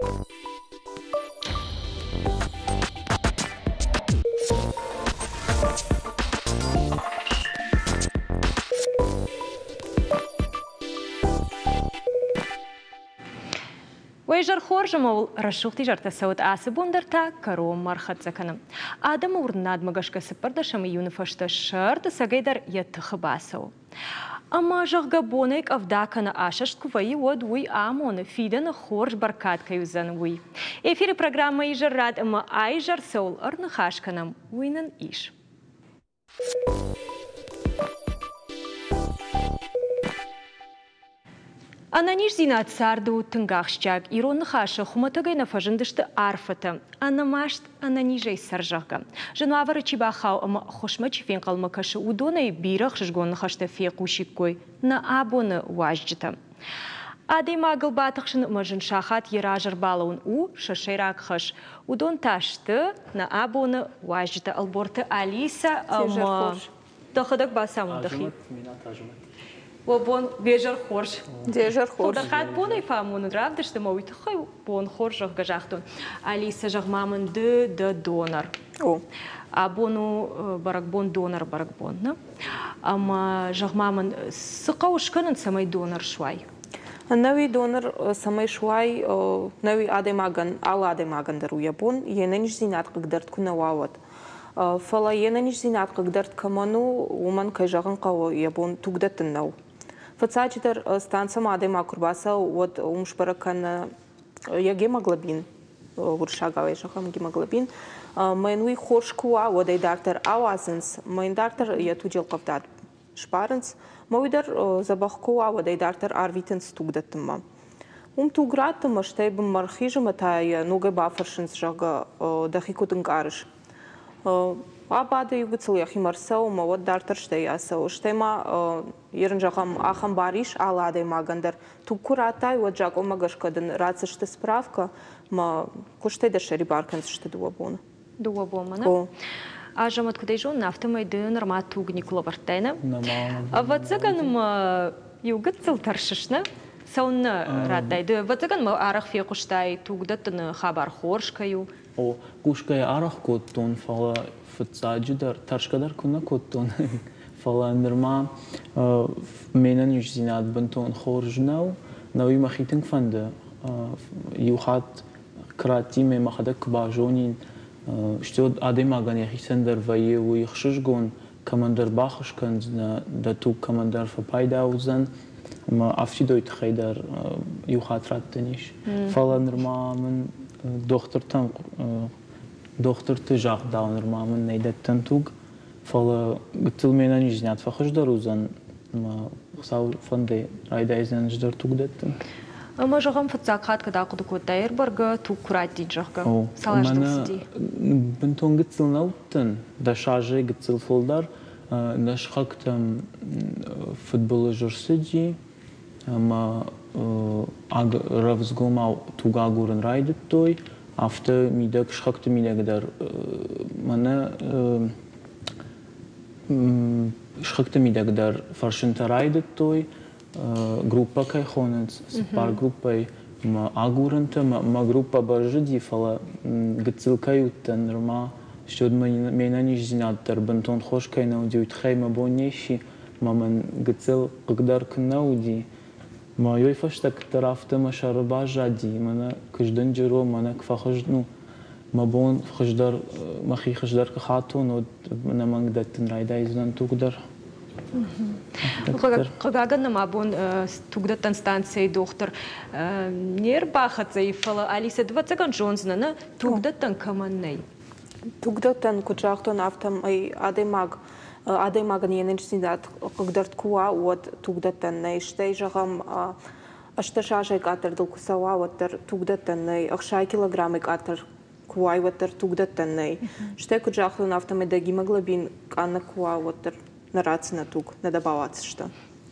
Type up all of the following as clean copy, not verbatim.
Уӕ изӕр хорз ӕмӕ уыл рӕсугъд изӕртӕ цӕуӕд. Ацы бон дӕр та кӕронмӕ ӕрхӕццӕ кӕнӕм. Адӕмы уырнынадмӕ гӕсгӕ цыппӕрдӕсӕм июны фӕстӕ сӕрды цӕгӕй дӕр йӕ тыхы бацӕуы. Ӕмӕ, зӕгъгӕ, бонӕй къӕвда кӕнӕ асӕст куы вӕййы, уӕд уый амоны, фидӕны хорз бӕркад кӕй уыдзӕн, уый. Эфиры программӕ Изӕррад ӕмӕ аизӕр цӕуыл ӕрныхас кӕнӕм, уый нын ис. Ӕнӕниздзинад царды у тынг ахсджиаг. Ирон ныхасы хуымӕтӕгӕй нӕ фӕзындысты арфӕтӕ. Ӕнӕмаст, ӕнӕнизӕй цӕр, зӕгъгӕ. Зын уавӕры чи бахауы ӕмӕ ӕххуысмӕ чи фенхъӕлмӕ кӕсы, уыдонӕй бирӕ ӕхсызгон ныхӕстӕ фехъусиккой нӕ абоны уазджытӕ. Адӕймагыл батыхсын ӕмӕ зын сахат йӕ разы ӕрбалӕууын у сӕ сӕйраг хӕс. Уыдон та сты нӕ абоны уазджытӕ Ӕлборты Алисӕ ӕмӕ дӕхӕдӕг бацамон дӕхи. Уӕ бон безӕр хорз. Дезӕр хорз. Фылдӕр хатт бонӕй фӕамонын равдысты ӕмӕ уый тыххӕй бон хорз, зӕгъгӕ, загътон. Алисӕ, зӕгъ-ма мын, ды дӕ донор. О. Абон у бӕрӕгбон донор бӕрӕгбон, нӕ? Ӕмӕ, зӕгъ-ма мын, цы хъӕуы скӕнын, цӕмӕй донор суай? Ӕнӕуи донор цӕмӕй суай, ӕнӕуи адӕймагӕн, алы адӕймагӕн дӕр у йӕ бон, йе нӕниздзинад хъыгдӕрд куы нӕ уа, уӕд. Фӕлӕ йе нӕниздзинад хъыгдӕрд кӕмӕн у, уымӕн, кӕй зӕгъын хъӕуы, йӕ бон туг дӕттын нӕу. Фыццаджыдӕр, станцӕмӕ адӕймаг куы рбацӕуы, уӕд уым сбӕрӕг кӕны йӕ гемоглобин, уырыссагау ӕй зӕгъӕм, гемоглобин. Мӕн уый хорз куы уа, уӕд ӕй дарддӕр ауадзынц, мӕн дарддӕр йӕ туджы ӕлхъывдад сбарынц. Мӕ уый дӕр дзӕбӕх куы уа, уӕд ӕй дарддӕр арвитынц туг дӕттынмӕ. Уым туг ратты мӕ стӕй бынмӕ рхизы мӕ та йӕ ногӕй бафӕрсынц, зӕгъгӕ, дӕхи куыд ӕнкъарыс. Абады иу гыццыл йӕхимӕ ӕрцӕуы мӕ уӕд дарддӕр стӕй ацӕуы. Стӕй ма ерын зӕгъӕм, ахӕм бар ис алы адӕймагӕн дӕр. Туг куы радтай, уӕд закъонмӕ гӕсгӕ дын ратдзысты справкӕ мӕ куыстӕй дӕ ссӕрибар кӕндзысты дыууӕ боны. Дыууӕ бонмӕ, нӕ? Азӕмӕт, куыд ӕй зонын, афтӕмӕй ды нырма туг никуы лӕвӕрдтай, нӕ? Ӕвӕццӕгӕн мӕ иу гыццыл тӕрсыс, нӕ? Цӕуыннӕ радтай? Ды, ӕвӕццӕгӕн мӕ арӕх фехъуыстай, туг дӕттыны хабар хорз кӕй у. О, хъусгӕйӕ арӕх кодтон, фӕлӕ фыццаджыдӕр, тӕрсгӕ дӕр куы нӕ кодтон, фӕлӕ нырма ме нӕниздзинад бынтон хорз нӕу. Нӕуи мӕхи тынг фӕнды иу хатт кӕрӕдзимӕ мӕхӕдӕг куы базонин, стӕй адӕймагӕн йӕхицӕн дӕр вӕййы уый ӕхсызгон, кӕмӕндӕр баххуыс кӕндзынӕ, дӕ туг кӕмӕндӕр фӕпайда уыдзӕн, ӕмӕ афтидой тыххӕй дӕр иу хатт раттӕн ис. Фӕлӕ нырма мын дохтыртӕм дохтырты загъдау нырма мын нӕй дӕттӕн туг, фӕлӕ гыццыл ме нӕниздзинад фӕхуыздӕр уыдзӕн ӕмӕ Хуыцау фӕнды райдайдзӕн ӕз дӕр туг дӕттын. Ӕмӕ зӕгъӕм, фыццаг хатт кӕд ахъуыды кодтай, ӕрбӕргӕ туг куы раттид, зӕгъгӕ? Цал азы дыл цыди? Бынтон гыццыл нӕ уыдтӕн, 10 азӕй гыццыл фылдӕр. Нӕ сыхӕгтӕм фыдбылыз ӕрцыди ӕмӕ рӕвдзгомау туг агурын райдыдтой. Афтӕ мидӕг сыхӕгты мидӕг дӕр мӕнӕ сыхӕгты мидӕг дӕр фӕрсынтӕ райдыдтой, группӕ кӕй хонынц, цыппар группӕйы мӕ агурынтӕ. Мӕ группӕ бӕззыди, фӕлӕ гыццыл кӕй уыдтӕн нырма, стӕй ме нӕниздзинад дӕр бынтон хорз кӕй нӕ уыди, уый тыххӕй мӕ бон не сси, мӕ мын гыццыл хъыг дӕр куы нӕ уыди. Мӕ уый фӕстӕ куыддӕр афтӕ мӕ сӕры баззади, мӕнӕ куы сдынджыр уон, мӕнӕ куы фӕхуыз, ну, мӕ бон хуыздӕр, мӕхи хуыздӕр куы хатон, уӕд ӕнӕмӕнг дӕттын райдайдзынӕн туг дӕр. Хъыгагӕн нӕм абон тугдӕттӕн станцӕйы дохтыр не рбахӕццӕ и, фӕлӕ Алисӕ, ӕвӕццӕгӕн зондзынӕ, нӕ тугдӕттӕн кӕмӕн нӕй? Тугдӕттӕн, куыд загътон, афтӕмӕй адӕймаг адӕймагӕн йе нӕниздзинад хъыгдӕрд куы уа, уӕд тугдӕттӕн нӕй. Стӕй, зӕгъӕм, 18 азӕй къаддӕр дыл куы цӕуа, уӕддӕр тугдӕттӕн нӕй. 60 килограммӕй къаддӕр куы уай, уӕддӕр тугдӕттӕн нӕй. Стӕй, куыд загътон, афтӕмӕй дӕ гемоглобин къаннӕг куы уа, уӕддӕр нӕ ратдзынӕ туг, нӕ дӕ бауадздзысты.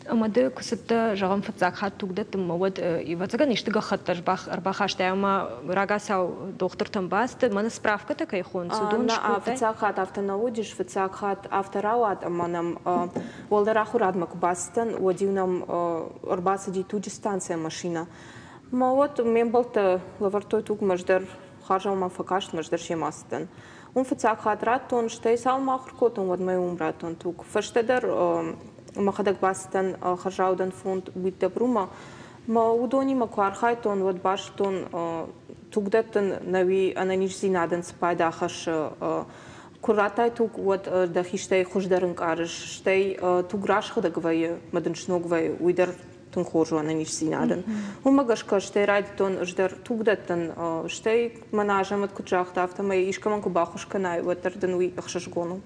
Ӕмӕ ды куы цыдтӕ, зӕгъӕм, фыццаг хатт туг дӕттынмӕ, уӕд, ӕвӕццӕгӕн, исты гӕххӕтт ӕрбахастай ӕмӕ рагацау дохтыртӕм бацыдтӕ, мӕнӕ справкӕтӕ кӕй хонынц, уыдон скодтай? Фыццаг хатт афтӕ нӕ уыдис. Фыццаг хатт афтӕ рауад, ӕмӕ нӕм уӕлдӕр ахуырадмӕ куы бацыдтӕн, уӕд-иу нӕм ӕрбацыди туджы станцӕйы машинӕ. Мӕ уӕд ме мбӕлттӕ лӕвӕрдтой туг, ӕз дӕр хардзау мӕм фӕкаст, ӕз дӕр семӕ ацыдтӕн. Уым фыццаг хатт радтон, стӕй цалынмӕ ахуыр кодтон, уӕдмӕ уым радтон туг. Фӕстӕдӕр мӕхӕдӕг бацыдтӕн хӕрзаудӕн фонд Будь добру-мӕ. Мӕ уыдонимӕ куы архайдтон, уӕд базыдтон, туг дӕттын нӕуи ӕнӕниздзинадӕн цы пайда хӕссы. Куы радтай туг, уӕд дӕхи стӕй хуыздӕр ӕнкъарыс, стӕй туг расыгъдӕг вӕййы мӕ дын сног вӕййы, уый дӕр тынг хорз у ӕнӕниздзинадӕн. Уымӕ гӕсгӕ стӕй райдыдтон ӕз дӕр туг дӕттын, стӕй мӕнӕ Азӕмӕт куыд загъта, афтӕмӕй искӕмӕн куы баххуыс кӕнай, уӕддӕр дын уый ӕхсызгон у.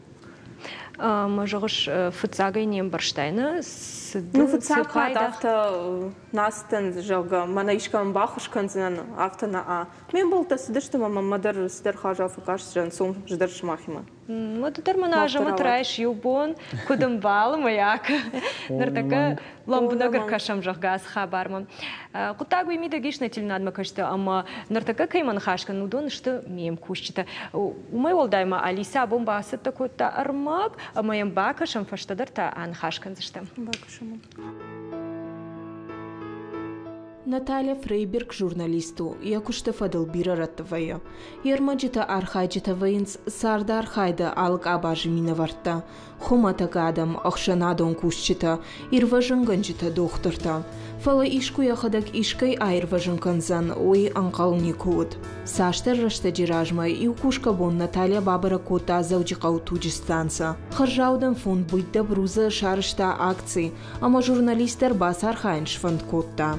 Мӕ зӕгъыс, фыццагӕй не мбӕрстай, нӕ? Цы Ну, фыццаг хатт афтӕ нацтӕн, зӕгъгӕ, мӕнӕ искӕмӕн баххуыс кӕндзынӕн, афтӕ нӕ. Ме мбӕлттӕ цыдысты ӕмӕ мӕнмӕ дӕр цыдӕр хазау фӕкастысты, цом ӕз дӕр сымахимӕ. Ды дӕр мӕнӕ Азӕмӕт райс иу бон, куыд ӕмбӕлы маяк. Ныртӕккӕ лӕмбынӕг ӕркӕсӕм, зӕгъгӕ, ацы хабармӕ. Хъуыддаг уый мидӕг ис нӕ телеуынадмӕ кӕсты ӕмӕ ныртӕккӕ кӕимӕ ныхас кӕнын, уыдон сты ме мкусджытӕ. Уымӕй уӕлдай ма Алисӕ абон бацӕттӕ кодта ӕрмӕг ӕмӕ йӕм бакӕсӕм, фӕстӕдӕр та аныхас кӕндзыстӕм. Бакӕсӕм. Наталья Фрейберг журналист у, йӕ куысты фӕдыл бирӕ рӕтты вӕййы. Йе рмӕджыты архайджытӕ вӕййынц цардархайды алы къабазы минӕвӕрттӕ, хуымӕтӕг адӕм, ӕхсӕнадон кусджытӕ, ирвӕзынгӕнджытӕ, дохтыртӕ. Фӕлӕ искуы йӕхӕдӕг искӕй аирвӕзын кӕндзӕн, уый ӕнхъӕл никуы уыд. Цасдӕр рӕстӕджы размӕ иу кусгӕ бон Наталья бабӕрӕг кодта Дзӕуджыхъӕуы туджы станцӕ. Хӕрзаудӕн фонд «Быть добру» дзы сарӕзта акци, ӕмӕ журналист дӕр бацархайын сфӕнд кодта.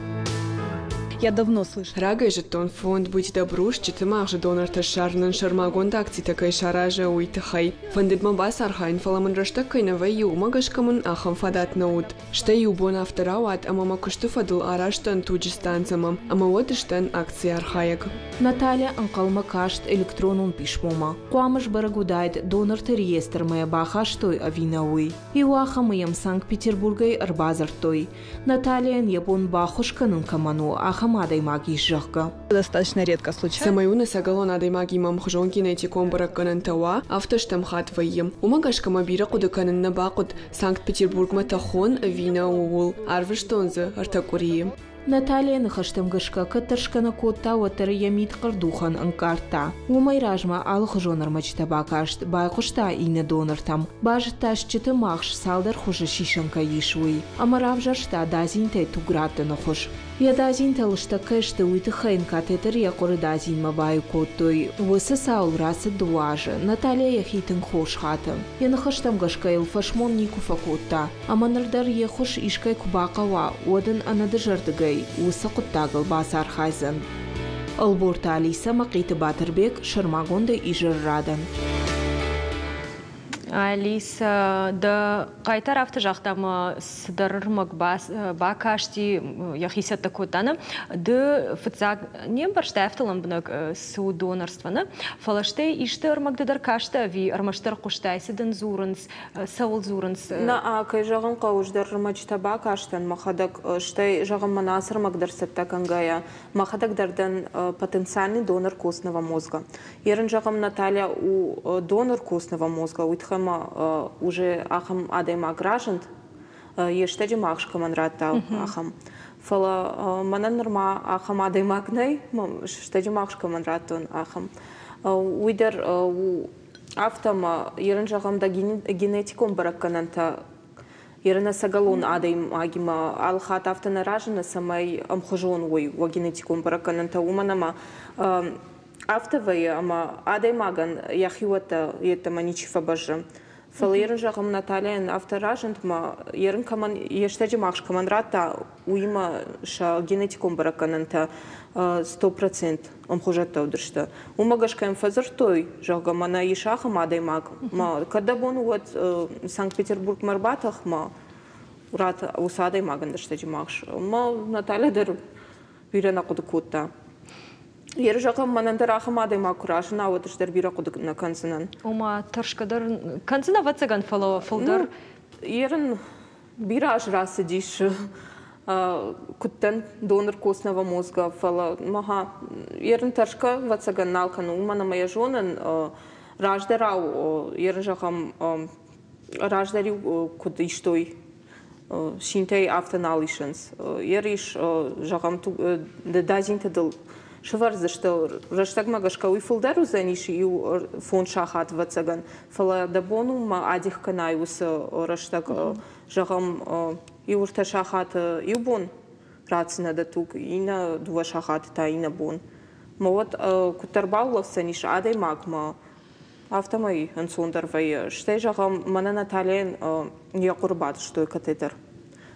Я давно слышала. Рагӕй зыдтон фонд «Будь добру» стджыты магъзы донортӕ ссарынӕн сӕрмагонд акцитӕ кӕй саразы, уый тыххӕй. Фӕндыд мӕ бацархайын, фӕлӕ мын рӕстӕг кӕй нӕ вӕййы, уымӕ гӕсгӕ мын ахӕм фадат нӕ уыд. Стӕй иу бон афтӕ рауад, ӕмӕ мӕ куысты фӕдыл араст дӕн туджы станцӕмӕ, ӕмӕ уӕд сдӕн акцийы архайӕг. Наталья ӕнхъӕлмӕ каст электронон писмомӕ. Хъуамӕ сбӕрӕг уыдаид, донорты реестрмӕ йӕ бахастой ӕви нӕ, уый. Иуахӕмы йӕм Санкт-Петербургӕй ӕрбадзырдтой. Натальяйӕн йӕ бон баххуыс кӕнын кӕмӕн у, ахӕм адӕймаг ис, зӕгъгӕ. Достаточно редко случается. Цӕмӕй уын ӕцӕгӕлон адӕймагимӕ ӕмхуызон генетикон бӕрӕггӕнӕнтӕ уа, афтӕ стӕм хатт вӕййы. Уымӕ гӕсгӕ мӕ бирӕ хъуыды кӕнын нӕ бахъуыд, Санкт-Петербургмӕ тӕхон ӕви нӕ, ууыл. Арвыстон дзы ӕртӕ къуырийы. Наталья ныхӕстӕм гӕсгӕ кӕд тӕрсгӕ нӕ кодта, уӕддӕр йӕ мидхъырдухӕн ӕнкъардта. Уымӕй размӕ алыхуызон ӕрмӕджытӕ бакаст, байхъуыста иннӕ донортӕм, базыдта стджыты магъз цалдӕр хуызы сисӕн кӕй ис, уый, ӕмӕ равзӕрста дадзинтӕй туг раттыны хуыз. Йӕ дадзинтӕ лыстӕг кӕй сты, уый тыххӕй йын катетр йӕ хъуыры дадзинмӕ баиу кодтой. Уыцы цауыл рацыд дыууӕ азы. Наталья йӕхи тынг хорз хаты. Йӕ ныхӕстӕм гӕсгӕ йыл фӕсмон никуы фӕкодта. Ӕмӕ ныр дӕр йе ххуыс искӕй куы бахъӕуа, уӕд ын ӕнӕдызӕрдыгӕй уыцы хъуыддагыл бацархайдзӕн. Ӕлборты Алисӕ Мӕхъиты Батырбег сӕрмагондӕй изӕры радӕн. Алисӕ, дӕ хъайтар афтӕ загъта, ӕмӕ цыдӕр ӕрмӕг бакасти, йӕхи цӕттӕ кодта, нӕ? Ды фыццаг не мбӕрстай афтӕ лӕмбынӕг, цы у донорство, нӕ? Фӕлӕ стӕй исты ӕрмӕг ды дӕр кастӕ ӕви ӕрмӕстдӕр хъуыстай, цы дын дзурынц, цӕуыл дзурынц? Нӕ, кӕй зӕгъын хъӕуы, ӕз дӕр ӕрмӕджытӕ бакастӕн мӕхӕдӕг, стӕй, зӕгъын, мӕнӕ ацы ӕрмӕг дӕр цӕттӕ кӕнгӕйӕ, мӕхӕдӕг дӕр дӕн потенциальный донор костного мозга. Ерын, зӕгъӕм, Наталья у донор костного мозга, уый тыххӕй ма уже ахӕм адӕймаг разынд, йе стӕджы магъз кӕмӕн радта, ахӕм. Фӕлӕ мӕнӕн нырма ахӕм адӕймаг нӕй, стӕджы магъз кӕмӕн радтон, ахӕм. Уый дӕр у афтӕ ӕмӕ ерын, зӕгъӕм, дӕ генетикон бӕрӕггӕнӕнтӕ ерын ӕцӕгӕлон адӕймагимӕ алы хатт афтӕ нӕ разыны, цӕмӕй ӕмхуызон уой уӕ генетикон бӕрӕггӕнӕнтӕ, уымӕн ӕмӕ афтӕ вӕййы, ӕмӕ адӕймагӕн йӕхиуӕттӕ йеддӕмӕ ничи фӕбӕззы. Фӕлӕ ерын, зӕгъӕм, Натальяйӕн афтӕ разынд, ӕмӕ ерын кӕмӕн йе стӕджы магъз кӕмӕн радта, уыимӕ сӕ генетикон бӕрӕггӕнӕнтӕ 100% ӕмхуызӕттӕ уыдысты. Уымӕ гӕсгӕ йӕм фӕдзырдтой, зӕгъгӕ, мӕнӕ ис ахӕм адӕймаг, мӕ кӕд дӕ бон у, уӕд Санкт-Петербургмӕ ӕрбатӕх, мӕ рат уыцы адӕймагӕн рӕстӕджы магъз. Мӕ Наталья дӕр бирӕ нӕ хъуыды кодта. Еры зӕгъӕм, мӕнӕн дӕр ахӕм адӕймаг куы разына, уӕд ӕз дӕр бирӕ хъуыды нӕ кӕндзынӕн. Ома, тӕрсгӕ дӕр кӕндзынӕ, ӕвӕццӕгӕн, фӕлӕ фылдӕр. Ерын бирӕ аз рацыдис, куыд дӕн донор костного мозга, фӕлӕ мӕ ерын тӕрсгӕ, ӕвӕццӕгӕн, нал кӕны, уымӕн ӕмӕ йӕ зонын, раздӕрау, ерын зӕгъӕм, раздӕр-иу куыд истой. Синтӕй афтӕ нал исынц. Ер ис, зӕгъӕм, дадзинты дыл сывӕрдзысты. Рӕстӕгмӕ гӕсгӕ уый фылдӕр уыдзӕнис иу фонд сахат, ӕвӕццӕгӕн. Фӕлӕ дӕ бон у ма адих кӕнай уыцы рӕстӕг, зӕгъӕм, иу ӕртӕ сахаты иу бон ратдзынӕ дӕ туг, иннӕ дыууӕ сахаты та иннӕ бон. Мӕ уӕд куыддӕр баулӕфдзӕнис адӕймагмӕ, афтӕмӕй ӕнцондӕр вӕййы. Стӕй, зӕгъӕм, мӕнӕ Натальяйӕн йӕ хъуыры батыстой катетер,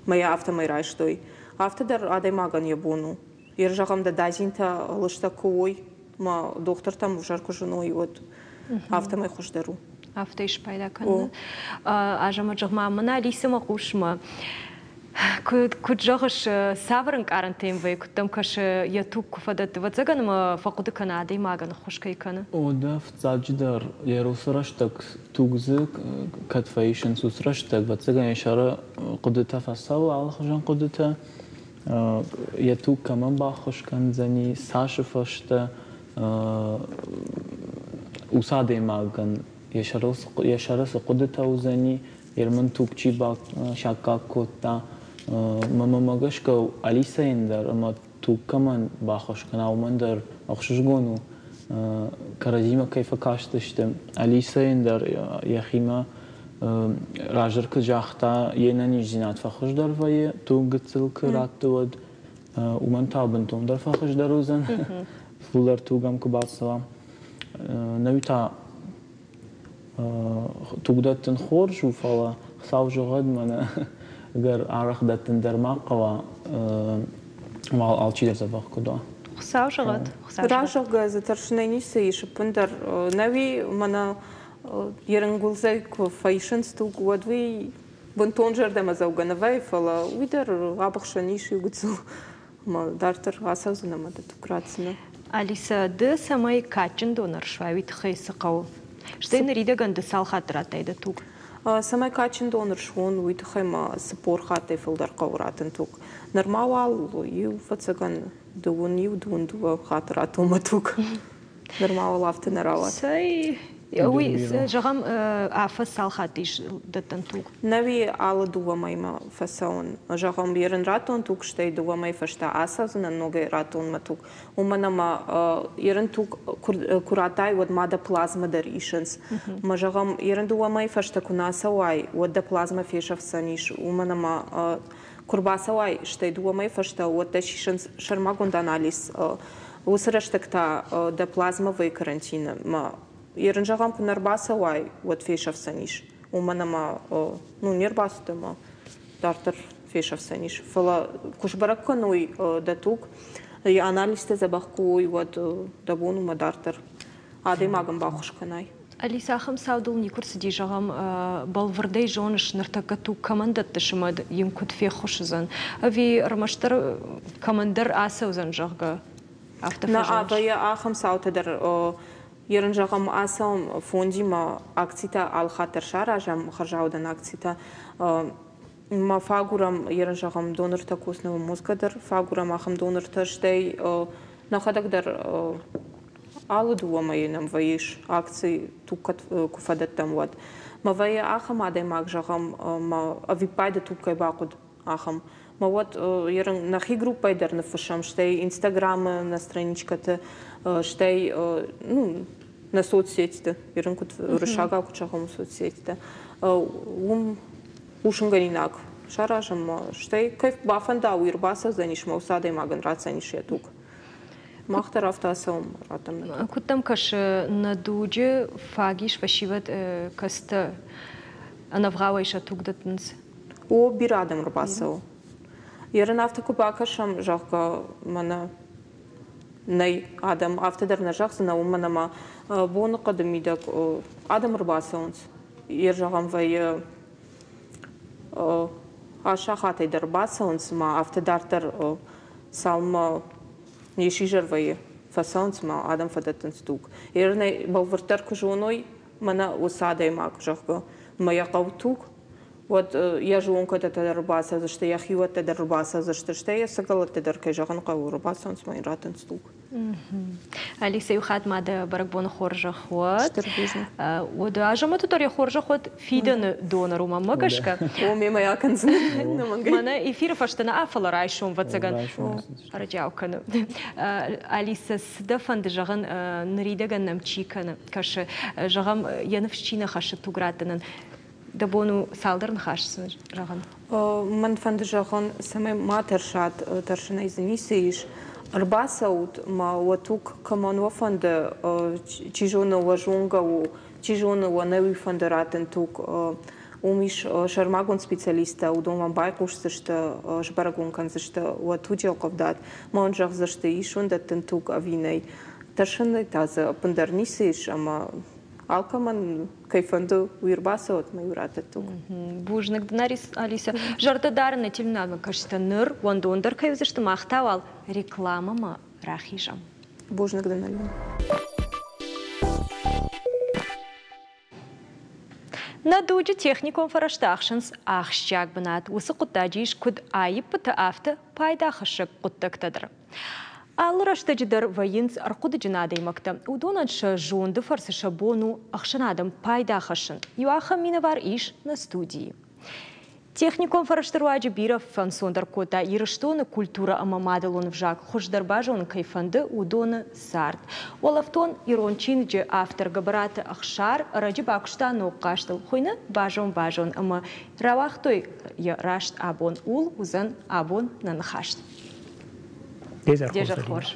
мӕ йӕ афтӕмӕй райстой. Афтӕ дӕр адӕймагӕн йӕ бон у. Йе зӕгъӕм, дӕ дадзинтӕ лыстӕг куы уой, мӕ дохтыртӕм ӕвзӕр куы зыной, уӕд афтӕмӕй хуыздӕр у. Афтӕ спайда кӕны. Азӕмӕт, зӕгъ-ма, мӕнӕ Алисӕмӕ хъусмӕ. Куыд зӕгъыс, цавӕр ӕнкъарӕнтӕ йӕм вӕййы, куыд дӕм кӕсы, йӕ туг куы фӕдӕтты? Ӕвӕццӕгӕн ӕмӕ фӕхъуыды кӕны, адӕймагӕн ӕххуыс кӕй кӕны. О, дӕ фыццаджыдӕр йӕ уыцы рӕстӕг туг дзы кӕд фӕисынц, уыцы рӕстӕг, ӕвӕццӕгӕн, йӕ сӕры хъуыдытӕ фӕцӕуы, алыхуызон хъуыдытӕ. Йӕ туг кӕмӕн баххуыс кӕндзӕни, цасы фӕстӕ уыцы адӕймагӕн йӕ сӕры цы хъуыдытӕ уыдзӕни, Ерман туг чи саккаг кодта, мӕнмӕ гӕсгӕ Алисӕйӕн дӕр ӕмӕ туг кӕмӕн баххуыс кӕна, уымӕн дӕр ӕхсызгон у, кӕрӕдзимӕ кӕй фӕкастысты. Алисӕйӕн дӕр йӕхимӕ раздӕр куыд загъта, йе нӕниздзинад фӕхуыздӕр вӕййы, туг гыццыл куы ратты, уӕд уымӕн та бынтондӕр фӕхуыздӕр уыдзӕн, фылдӕр туг ӕм куы бацӕуа. Нӕуи та туг дӕттын хорз у, фӕлӕ Хуыцау зӕгъӕд, мӕнӕ ӕгӕр арӕх дӕттын дӕр ма хъӕуа, уал алчидӕр дзӕбӕх куыд уа. Хуыцау зӕгъӕд. Разӕгъгӕ дзы тӕрсынӕй ницы ис ӕппындӕр. Нӕуи мӕнӕ йе рнгуылдзӕй куы фӕисынц туг, уӕд уый бынтон зӕрдӕмӕдзӕугӕ нӕ вӕййы, фӕлӕ уый дӕр абыхсӕн ис иу гыццыл. Ӕмӕ дарддӕр ацӕудзынӕ ӕмӕ дӕ туг ратдзынӕ. Алисӕ, ды цӕмӕй кадджын донор суай, уый тыххӕй цы хъӕуы? Стӕй ныридӕгӕн ды цал хатты радтай дӕ туг? Цӕмӕй кадджын донор суон, уый тыххӕй мӕ 40 хаттӕй фылдӕр хъӕуы раттын туг. Нырма уал иу, ӕвӕццӕгӕн, дыууын иу, дыууын дыууӕ хатты радтон мӕ туг. Нырма уал афтӕ нӕ рауад. Цӕй, уый, зӕгъӕм, афӕдз цал хатты ис дӕттӕн туг? Нӕуи алы дыууӕ мӕймӕ фӕцӕуын. Зӕгъӕм, ерын радтон туг, стӕй дыууӕ мӕй фӕстӕ ацӕудзынӕн ногӕй радтон мӕ туг. Уымӕн ӕмӕ ерын туг куы радтай, уӕд ма дӕ плазмӕ дӕр исынц. Мӕ зӕгъӕм, ерын дыууӕ мӕй фӕстӕ куы нӕ ацӕуай, уӕд дӕ плазмӕ фесӕфдзӕнис, уымӕн ӕмӕ куы рбацӕуай, стӕй дыууӕ мӕй фӕстӕ, уӕд дӕ сисынц сӕрмагонд анализ. Уыцы рӕстӕг та дӕ плазмӕ вӕййы карантины. Мӕ ерын зӕгъӕм, куы нӕ рбацӕуай, уӕд фесӕфдзӕнис. Уымӕн ӕмӕ ну, не рбацыд ӕмӕ дарддӕр фесӕфдзӕнис. Фӕлӕ куы сбӕрӕг кӕной дӕ туг, йӕ анализтӕ дзӕбӕх куы уой, уӕд дӕ бон у мӕ дарддӕр адӕймагӕн баххуыс кӕнай. Алиса, ахӕм цау дыл никуы рцыди, зӕгъӕм, бӕлвырдӕй зоныс, ныртӕккӕ туг кӕмӕн дӕттыс ӕмӕ йын куыд феххуыс уыдзӕн? Ӕви ӕрмӕстдӕр кӕмӕндӕр ацӕудзӕн, зӕгъгӕ, афтӕ Нӕ, вӕййы ахӕм цаутӕ дӕр. Ерын зӕгъӕм, ацӕуӕм фондимӕ акцитӕ алыхатт дӕр саразӕм, хӕрзаудӕн акцитӕ. Ма фӕагурӕм, ерын зӕгъӕм, донортӕ костного мозга дӕр фӕагурӕм ахӕм донортӕ, стӕй нӕхӕдӕг дӕр алы дыууӕ мӕйы нӕм вӕййы акци туг куы фӕдӕттӕм, уӕд. Мӕ вӕййы ахӕм адӕймаг, зӕгъӕм, мӕ ӕвиппайды туг кӕй бахъуыд, ахӕм. Мӕ уӕд нӕхи группӕйы дӕр ныффыссӕм, стӕй Инстаграмы нӕ страничкӕты, стӕй ну, нӕ соцсетьты, ерын куыд уырыссагау куыд зӕгъӕм соцсетьты, уым хъусынгӕнинаг саразӕм, стӕй кӕй бафӕнда, уый ӕрбацӕудзӕнис мӕ уыцы адӕймагӕн ратдзӕнис йӕ туг. Мах дӕр афтӕ ацӕуӕм раттӕм. Куыд дӕм кӕсы, нӕ дуджы фаг ис фӕсивӕд кӕцытӕ ӕнӕвгъауӕй сӕ туг дӕттынц? О, бирӕ адӕм ӕрбацӕуы. Ерын афтӕ куы бакӕсӕм, зӕгъгӕ, мӕнӕ нӕй адӕм, афтӕ дӕр нӕ зӕгъдзынӕ, уымӕн ӕмӕ боныхъӕды мидӕг адӕм ӕрбацӕуынц. Йе зӕгъӕм вӕййы аст сахатӕй дӕр бацӕуынц, ма афтӕ дарддӕр цалынмӕ не сизӕр вӕййы, фӕцӕуынц ма адӕм фӕдӕттынц туг. Ерынӕй бӕлвырддӕр куы зоной, мӕнӕ уыцы адӕймаг, зӕгъгӕ, мӕ йӕ хъӕуы туг, уӕд йӕ зонгӕтӕ дӕр ӕрбацӕудзысты, йӕ хиуӕттӕ дӕр ӕрбацӕудзысты, стӕй йӕ сывӕллӕттӕ дӕр, кӕй зӕгъын хъӕуы, ӕрбацӕуынц ӕмӕ йын раттынц туг. Алиса, иу хатт ма дӕ бӕрӕгбоны хорзӕх уӕд. Стыр бузныг. Уӕдӕ Азӕмӕты дӕр йӕ хорзӕх уӕд фидӕны донор у мӕнмӕ гӕсгӕ. О, мемӕ акӕндзынӕн. Мӕнӕ эфиры фӕстӕ нӕ, фӕлӕ райсом, ӕвӕццӕгӕн, ӕрӕджиау кӕны. Алиса, цы дӕ фӕнды зӕгъын, ныридӕгӕн нӕм чи кӕны, кӕсы, зӕгъӕм, йӕ ныфс чи нӕ хӕссы туг раттынӕн, дӕ бон у цалдӕр ныхас сын зӕгъын? Мӕн фӕнды зӕгъын, цӕмӕй ма тӕрсат, тӕрсынӕй дзы ницы ис. Ӕрбацӕут ма уӕ туг кӕмӕн уӕ фӕнды, чи зоны уӕ зонгӕ у, чи зоны уӕ нӕ уый фӕнды раттын туг. Уым ис сӕрмагонд специалисттӕ, уыдон уӕм байхъусдзысты, сбӕрӕг уын кӕндзысты уӕ туджы ӕлхъывдад, ма уын зӕгъдзысты, ис уын дӕттын туг ӕви нӕй. Тӕрсынӕй та дзы ӕппындӕр ницы ис ӕмӕ алкӕмӕн кӕй фӕнды, уый ӕрбацӕуӕд мӕ иу раттӕд туг. Бузныг дын, Алиса. Зӕрдӕ дарын нӕ телеуынынадмӕ кӕсджытӕ ныр уӕндондӕр кӕй уыдзысты, мах та уал рекламӕмӕ рахизӕм. Бузныг дын, Альбина. Нӕ дуджы техникон фӕрӕзтӕ ахсынц ахсджиаг бынат. Уыцы хъуыддаджы ис куыд аиппыты, афтӕ пайдахӕссӕг хъуыддӕгтӕ дӕр. Алы рӕстӕджы дӕр вӕййынц ӕрхъуыдыджын адӕймӕгтӕ. Уыдонӕн сӕ зонды фӕрцы сӕ бон у ӕхсӕнадӕн пайда хӕссын. Иу ахӕм минӕвар ис нӕ студийы. Техникон фӕрӕзты руаджы бирӕ фӕнцондӕр кодта Ирыстоны культурӕ ӕмӕ мадӕлон ӕвзаг хуыздӕр базонын кӕй фӕнды, уыдоны цард. Уӕлӕфтон ирон чиныджы автор Гӕбӕраты Ӕхсар ӕрӕджы бакуыста ног хъазтыл, хуыйны «Базон-базон» ӕмӕ рауагътой йӕ раст абон. Ууыл уыдзӕн абон нӕ ныхас. Де зӕр хорз.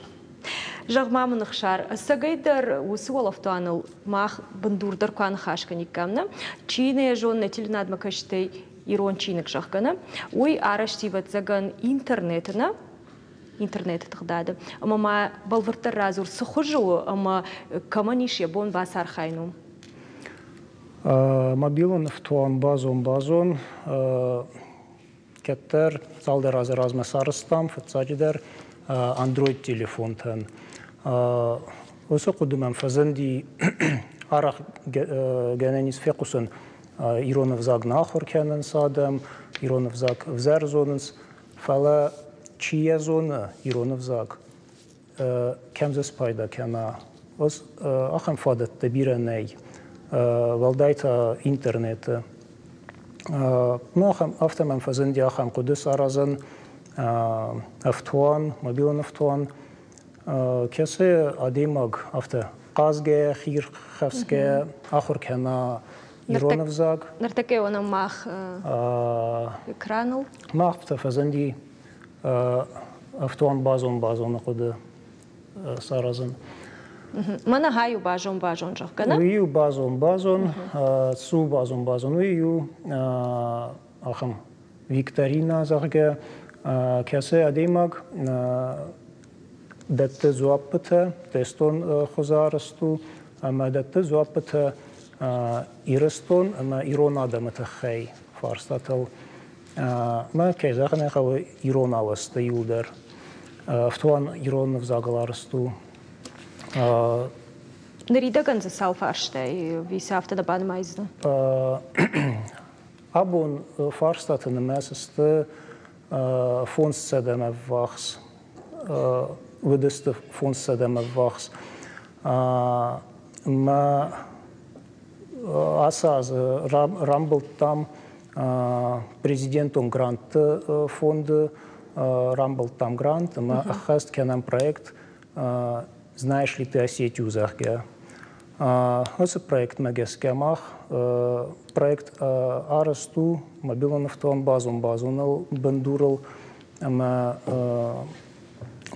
Зӕгъ-ма мын, Ӕхсар, ӕцӕгӕйдӕр уыцы уӕлӕфтуаныл мах бындурдӕр куы аныхас кӕниккам, нӕ? Чи нӕ зоны, нӕ телеуынадмӕ кӕсджытӕй ирон чиныг, зӕгъгӕ, нӕ? Уый арӕзт, ӕвӕццӕгӕн, интернеты, нӕ? Интернеты тыгъдады. Ӕмӕ ма бӕлвырддӕр радзур, цы хуызы у ӕмӕ кӕмӕн ис йӕ бон бацархайын у? Мобилон ӕфтуан базон-базон Кӕддӕр цалдӕр азы размӕ сарӕзтам, фыццаджыдӕр, Android-телефонтӕн. Уыцы хъуыды мӕм фӕзынди арӕх гӕнӕн ис фехъусын, ирон ӕвзаг нӕ ахуыр кӕнынц адӕм, ирон ӕвзаг ӕвзӕр зонынц, фӕлӕ чи йӕ зоны ирон ӕвзаг, кӕм дзы спайда кӕна, ахӕм фадӕттӕ бирӕ нӕй. Уӕлдай та интернеты. Ну, афтӕ мӕм фӕзынди ахӕм хъуыды саразын ӕфтуан, мобилон ӕфтуан, кӕцы адӕймаг афтӕ хъазгӕ, хирхӕфсгӕ ахуыр кӕна ирон ӕвзаг. Ныртӕккӕ уынӕм мах экраныл. Мах афтӕ фӕзынди ӕфтуан базон-базоны хъуыды саразын. Мӕнӕ хай у базон-базон, зӕгъгӕ, нӕ? Уый у базон-базон, цу базон-базон, уый у ахӕм викторина, зӕгъгӕ, кӕцы адӕймаг дӕтты дзуаппытӕ, тестон хуызы арӕзт у, ӕмӕ дӕтты дзуаппытӕ Ирыстон ӕмӕ ирон адӕмы тыххӕй фарстатыл. Мӕ, кӕй зӕгъын ӕй хъӕуы, ирон ауӕдзты иуылдӕр. Ӕфтуан ирон ӕвзагыл арӕзт у. Ныридӕгӕн дзы цал фарстай, ӕви сӕ афтӕ дӕ банымайдзынӕ? Абон фарстаты нымӕц сты 500-ӕмӕ ввахс. Уыдысты 500-ӕмӕ ввахс. Мӕ ацы азы рамбылдтам президентон грантты фонды рамбылдтам грант ӕмӕ ӕххӕст кӕнӕм проект «Знаешь ли ты Осетию», зӕгъгӕ. Ацы проектмӕ гӕсгӕ мах проект арӕзт у мобилон ӕфтуан базон-базоныл бындурыл ӕмӕ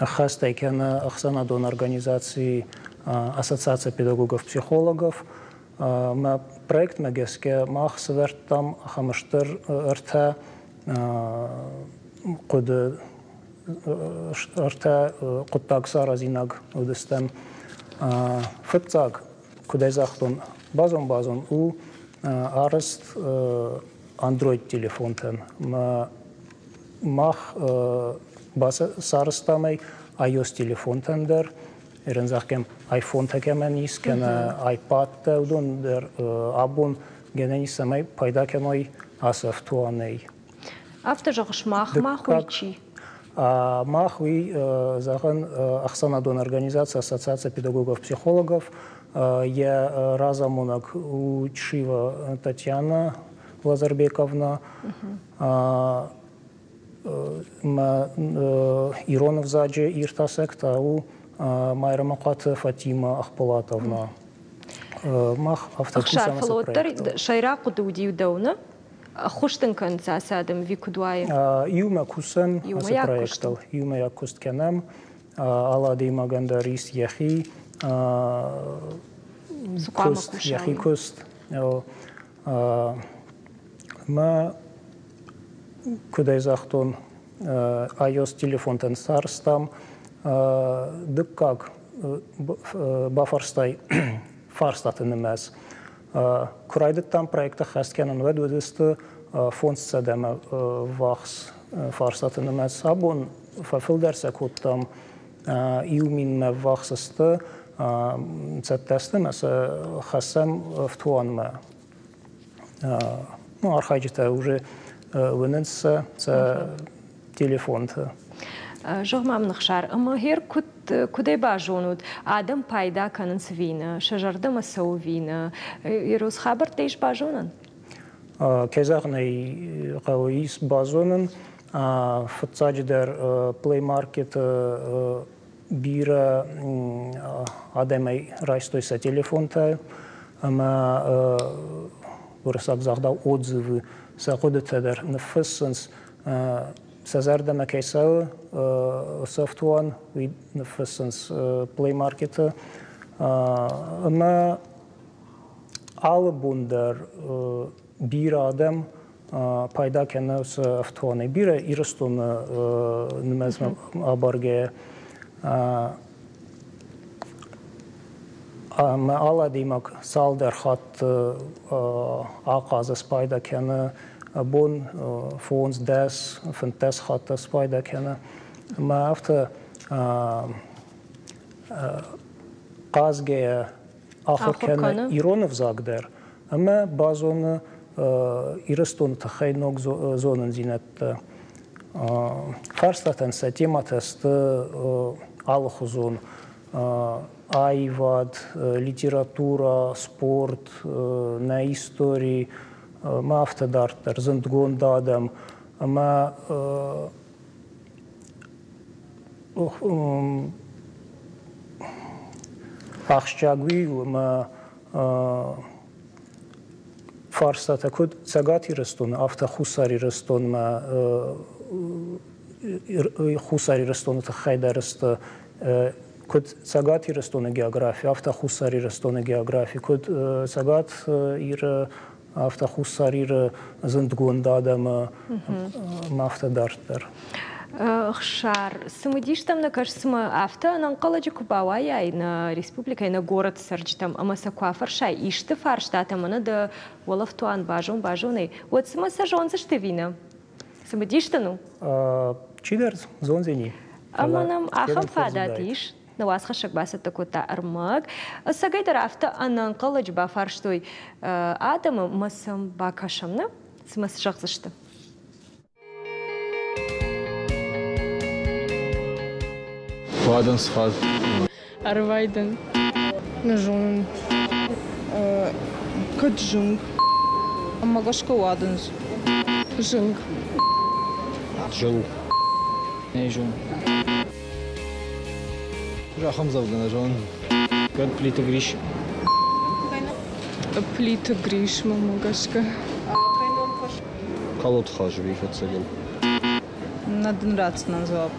ӕххӕстӕй кӕны ӕхсӕнадон организаци Ассоциация педагогов-психологов. Мӕ проектмӕ гӕсгӕ мах сӕвӕрдтам ахӕм стыр ӕртӕ хъуыды, ӕртӕ хъуыддаг саразинаг уыдыстӕм. Фыццаг, куыд ӕй загътон, базон-базон у арӕзт Android-телефонтӕн. Мах сарӕзтам ӕй iOS-телефонтӕн дӕр, Ерын зӕгъгӕм, айфонтӕ кӕмӕн ис, кӕнӕ айпадтӕ, уыдон дӕр абон гӕнӕн ис, цӕмӕй пайда кӕной ацы ӕфтуанӕй. Афтӕ зӕгъыс, мах мах уый чи? Мах уый, зӕгъӕн, ӕхсӕнадон организаци Ассоциация педагогов-психологов, йӕ разамонӕг у Чшива Татьяна Лазарбековна. Мӕ ирон ӕвзаджы иртасӕг та у Майрӕмыхъуаты Фатима Ахполатовна. Мах афтӕ кусӕм ацы проектыл. Сӕйраг хъуыды уыди дӕу, нӕ? Ӕххуыс дын кӕнынц ацы адӕм ӕви куыд уайы? Иумӕ кусӕм ацы проектыл, иумӕйаг куыст кӕнӕм. Алы адӕймагӕн дӕр ис йӕхи куыст, йӕхи куыст. Мӕ куыд ӕй загътон, iOS телефонтӕн сарӕзтам. Дыккаг бафарстай фарстаты нымӕц. Куы райдыдтам проект ӕххӕст кӕнын, уӕд уыдысты 500-мӕ ввахс фарстаты нымӕц. Абон фӕфылдӕр сӕ кодтам, 1000-мӕ ввахс сты, цӕттӕ сты ӕмӕ сӕ хӕссӕм ӕфтуанмӕ. Ну, архайджытӕ уже уынынц сӕ сӕ телефонты. Зӕгъ мӕм, Ныхсар, ӕмӕ гъер куыд куыдӕй базонут, адӕм пайда кӕнынц ӕви нӕ, сӕ зӕрдӕмӕ цӕуы ӕви нӕ? Ерос хабӕрттӕ ис базонӕн? Кӕй зӕгъын ӕй хъӕуы, ис базонӕн. Фыццаджыдӕр Play Market-ы бирӕ адӕмӕй райстой сӕ телефонтӕ ӕмӕ уырыссаг загъдау отзывы сӕ хъуыдытӕ дӕр ныффыссынц. Сӕ зӕрдӕмӕ кӕй цӕуы сӕфтуан, уый ныффыссынц Play Market-ы. Ӕмӕ алы бон дӕр бирӕ адӕм пайда кӕны уыцы ӕфтуанӕй. Бирӕ Ирыстоны нымӕцмӕ абаргӕйӕ. Ӕмӕ алы адӕймаг цалдӕр хатты ахъазы спайда кӕны бон 5, 10, 15 хатты спайда кӕны. Ӕмӕ афтӕ хъазгӕйӕ ахуыр кӕны ирон ӕвзаг дӕр ӕмӕ базоны Ирыстоны тыххӕй ног зонындзинӕдтӕ. Фарстатӕн сӕ темӕтӕ сты алыхуызон аивад, литературӕ, спорт, нӕ истори ӕмӕ афтӕ дарддӕр, зындгонд адӕм ӕмӕ ахсджиаг уый у, ӕмӕ фарстатӕ куыд Цӕгат Ирыстоны, афтӕ Хуссар Ирыстонмӕ Хуссар Ирыстоны тыххӕй дӕр сты куыд Цӕгат Ирыстоны географи, афтӕ Хуссар Ирыстоны географи, куыд Цӕгат Иры, афтӕ Хуссар Иры зындгонд адӕмы ӕмӕ афтӕ дарддӕр. Хсар, цымыдистӕм нӕ кӕс, цымӕ афтӕ ӕнӕнхъӕлӕджы куы бауайай нӕ республикӕйы, нӕ горӕты цӕрджытӕм ӕмӕ сӕ куы афӕрсай исты фарстатӕ мӕнӕ дӕ уӕлӕфтуан базон-базонӕй, уӕд цымӕ сӕ зондзысты ӕви нӕ? Цымыдис дын у? Чидӕр зондзӕни. Ӕмӕ нӕм ахӕм фадат ис, нӕ уацхӕссӕг бацӕттӕ кодта ӕрмӕг. Ӕцӕгӕйдӕр афтӕ ӕнӕнхъӕлӕджы бафарстой адӕмы мӕ сӕм бакӕсӕм, нӕ? Цымӕ цы зӕгъдзысты? Уадындз хъаз. Ӕрвайдӕн. Нӕ зонын. Кӕд зынг? Ӕмӕ гӕсгӕ уадындз. Зынг. Зынг. Нӕ зонын. Ахӕм дзӕвгӕ нӕ зонын. Кӕд Плиты Гриш. Плиты Гриш, мӕнмӕ гӕсгӕ. Калоты Хазби, фӕццӕгӕн. Нӕ дын ратдзынӕн дзуапп.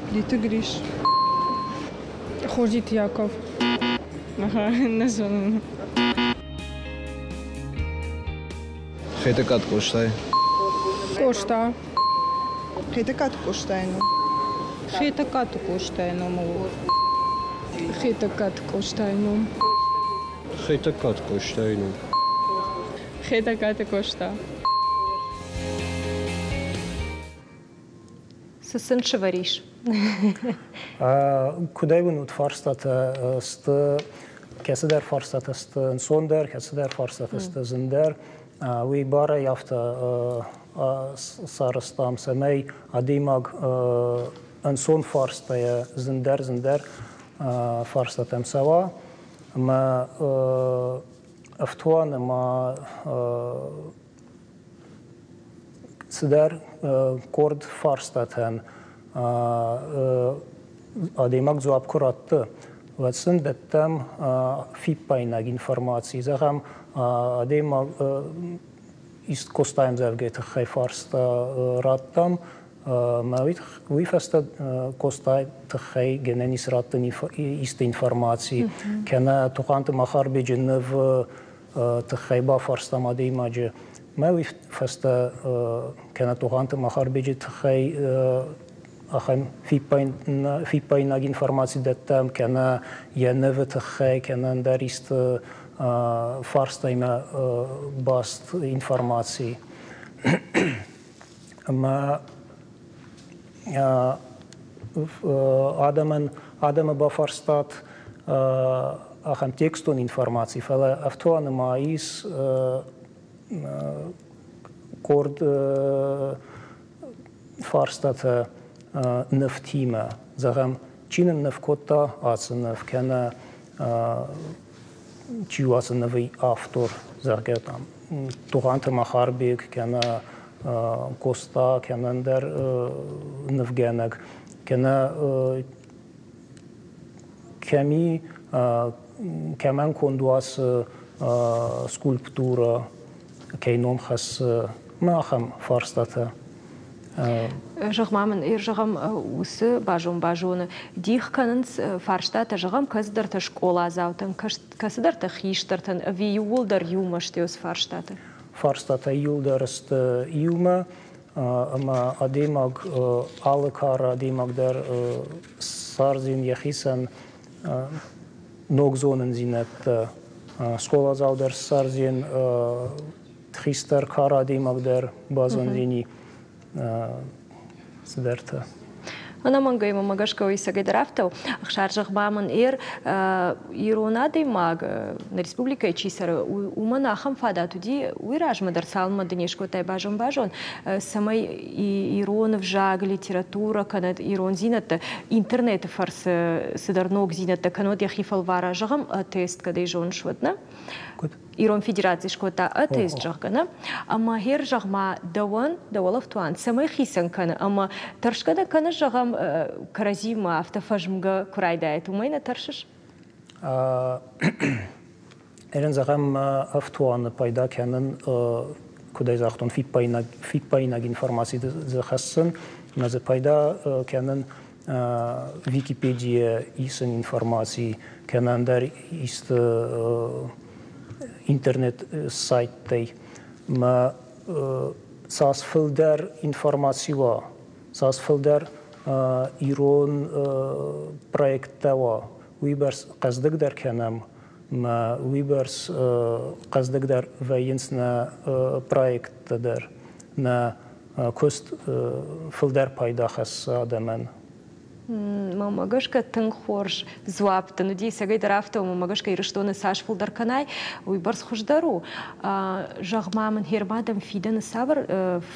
Плиты Гриш. Хозиты Яков. Ага, нӕ зонын. Хетӕгкаты Къостай. Къоста. Хетӕгкаты Къостайы ном. Хетӕгкаты Къостайы ном у. Хетӕгкаты Къостайы ном. Хетӕгкаты Къостайы ном. Хетӕгкаты Къоста. Цы сын сывӕрис? Куыдӕй уынут фарстатӕ сты, кӕцыдӕр фарстатӕ сты ӕнцондӕр, кӕцыдӕр фарстатӕ сты зындӕр. Уый барӕй афтӕ сарӕзтам, цӕмӕй адӕймаг ӕнцон фарстайӕ зындӕр-зындӕр фарстатӕм цӕуа. Ӕмӕ ӕфтуаны ма цыдӕр къорд фарстатӕн адӕймаг дзуапп куы ратты, уӕд сын дӕттӕм фиппаинаг информаци. Зӕгъӕм, адӕймаг Къостайы ӕмдзӕвгӕйы тыххӕй фарста радтам, ӕмӕ уый фӕстӕ Къостайы тыххӕй гӕнӕн ис раттын исты информаци, кӕнӕ Тугъанты Махарбеджы ныв тыххӕй бафарстам адӕймаджы. Мӕ уый фӕстӕ кӕнӕ Тугъанты Махарбеджы тыххӕй ахӕм фиппаинаг информаци дӕттӕм, кӕнӕ йӕ нывы тыххӕй, кӕнӕ ӕндӕр исты фарстаимӕ баст информаци. Ӕмӕ адӕмӕн адӕмы бафарстат ахӕм текстон информаци, фӕлӕ ӕфтуаны ма ис къорд фарстатӕ нывтимӕ. Зӕгъӕм, чи нын ныв кодта ацы ныв, кӕнӕ чи у ацы нывы автор, зӕгъгӕ, там Тугъанты Махарбег, кӕнӕ Коста, кӕнӕ ӕндӕр нывгӕнӕг, кӕнӕ кӕми кӕмӕн конд у ацы скульптурӕ, кӕй ном хӕссы, мӕ ахӕм фарстатӕ. Зӕгъ-ма мын, зӕгъӕм, уыцы базон-базоны дих кӕнынц фарстатӕ, зӕгъӕм, кӕцыдӕртӕ скъоладзаутӕн, кӕцыдӕртӕ хистӕртӕн, ӕви иууылдӕр иумӕ сты уыцы фарстатӕ? Фарстатӕ иууылдӕр сты иумӕ, ӕмӕ адӕймаг, алы кары адӕймаг дӕр ссардзӕн йӕхицӕн ног зонындзинӕдтӕ. Скъоладзау дӕр ссардзӕн хистӕр кары адӕймаг дӕр базондзӕни цыдӕртӕ. Ӕнӕмӕнгӕй мӕмӕ гӕсгӕ уый цӕгӕйдӕр афтӕ у. Ӕхсар, зӕгъ-ма мын, ирон адӕймаг нӕ республикӕйы чи цӕры, уымӕн ахӕм фадат уыди, уый размӕ дӕр цалынмӕ ды не скодтай базон-базон, цӕмӕй ирон ӕвзаг, литературӕ кӕнӕ ирондзинӕдтӕ интернеты фӕрцы цыдӕр ногдзинӕдтӕ кӕнӕд йӕхи фӕлвара, зӕгъӕм, тест кӕдӕй зоныс, уӕд нӕ? Куыд? Ирон Федераци скодта тест, зӕгъгӕ, нӕ? Ӕмӕ хер, зӕгъ-ма, дӕуӕн, дӕ уӕлӕфтуан цӕмӕй хицӕн кӕны ӕмӕ тӕрсгӕ дӕ кӕныс, зӕгъӕм, кӕрӕдзимӕ афтӕ фӕзмгӕ куы райдайат, уымӕй нӕ тӕрсыс? Эрен, зӕгъӕм, ӕфтуаны пайда кӕнын, куыд ӕй загътон, фиппаинаг информаци дзы хӕссын, ӕмӕ дзы пайда кӕнын Википедийӕ исын информаци кӕнӕ ӕндӕр исты интернет-сайттӕй. Мӕ цас фылдӕр информаци уа, цас фылдӕр ирон проекттӕ уа, уыйбӕрц хъӕздыгдӕр кӕнӕм, мӕ уыйбӕрц хъӕздыгдӕр вӕййынц нӕ проекттӕ дӕр, нӕ куыст фылдӕр пайда хӕссы адӕмӕн. Мӕнмӕ гӕсгӕ тынг хорз дзуапп дын уыди. Цӕгӕйдӕр афтӕ у, мӕнмӕ гӕсгӕ Ирыстоны цас фылдӕр кӕнай, уыйбӕрц хуыздӕр у. Зӕгъ-ма мын, Хермадӕм фидӕны цавӕр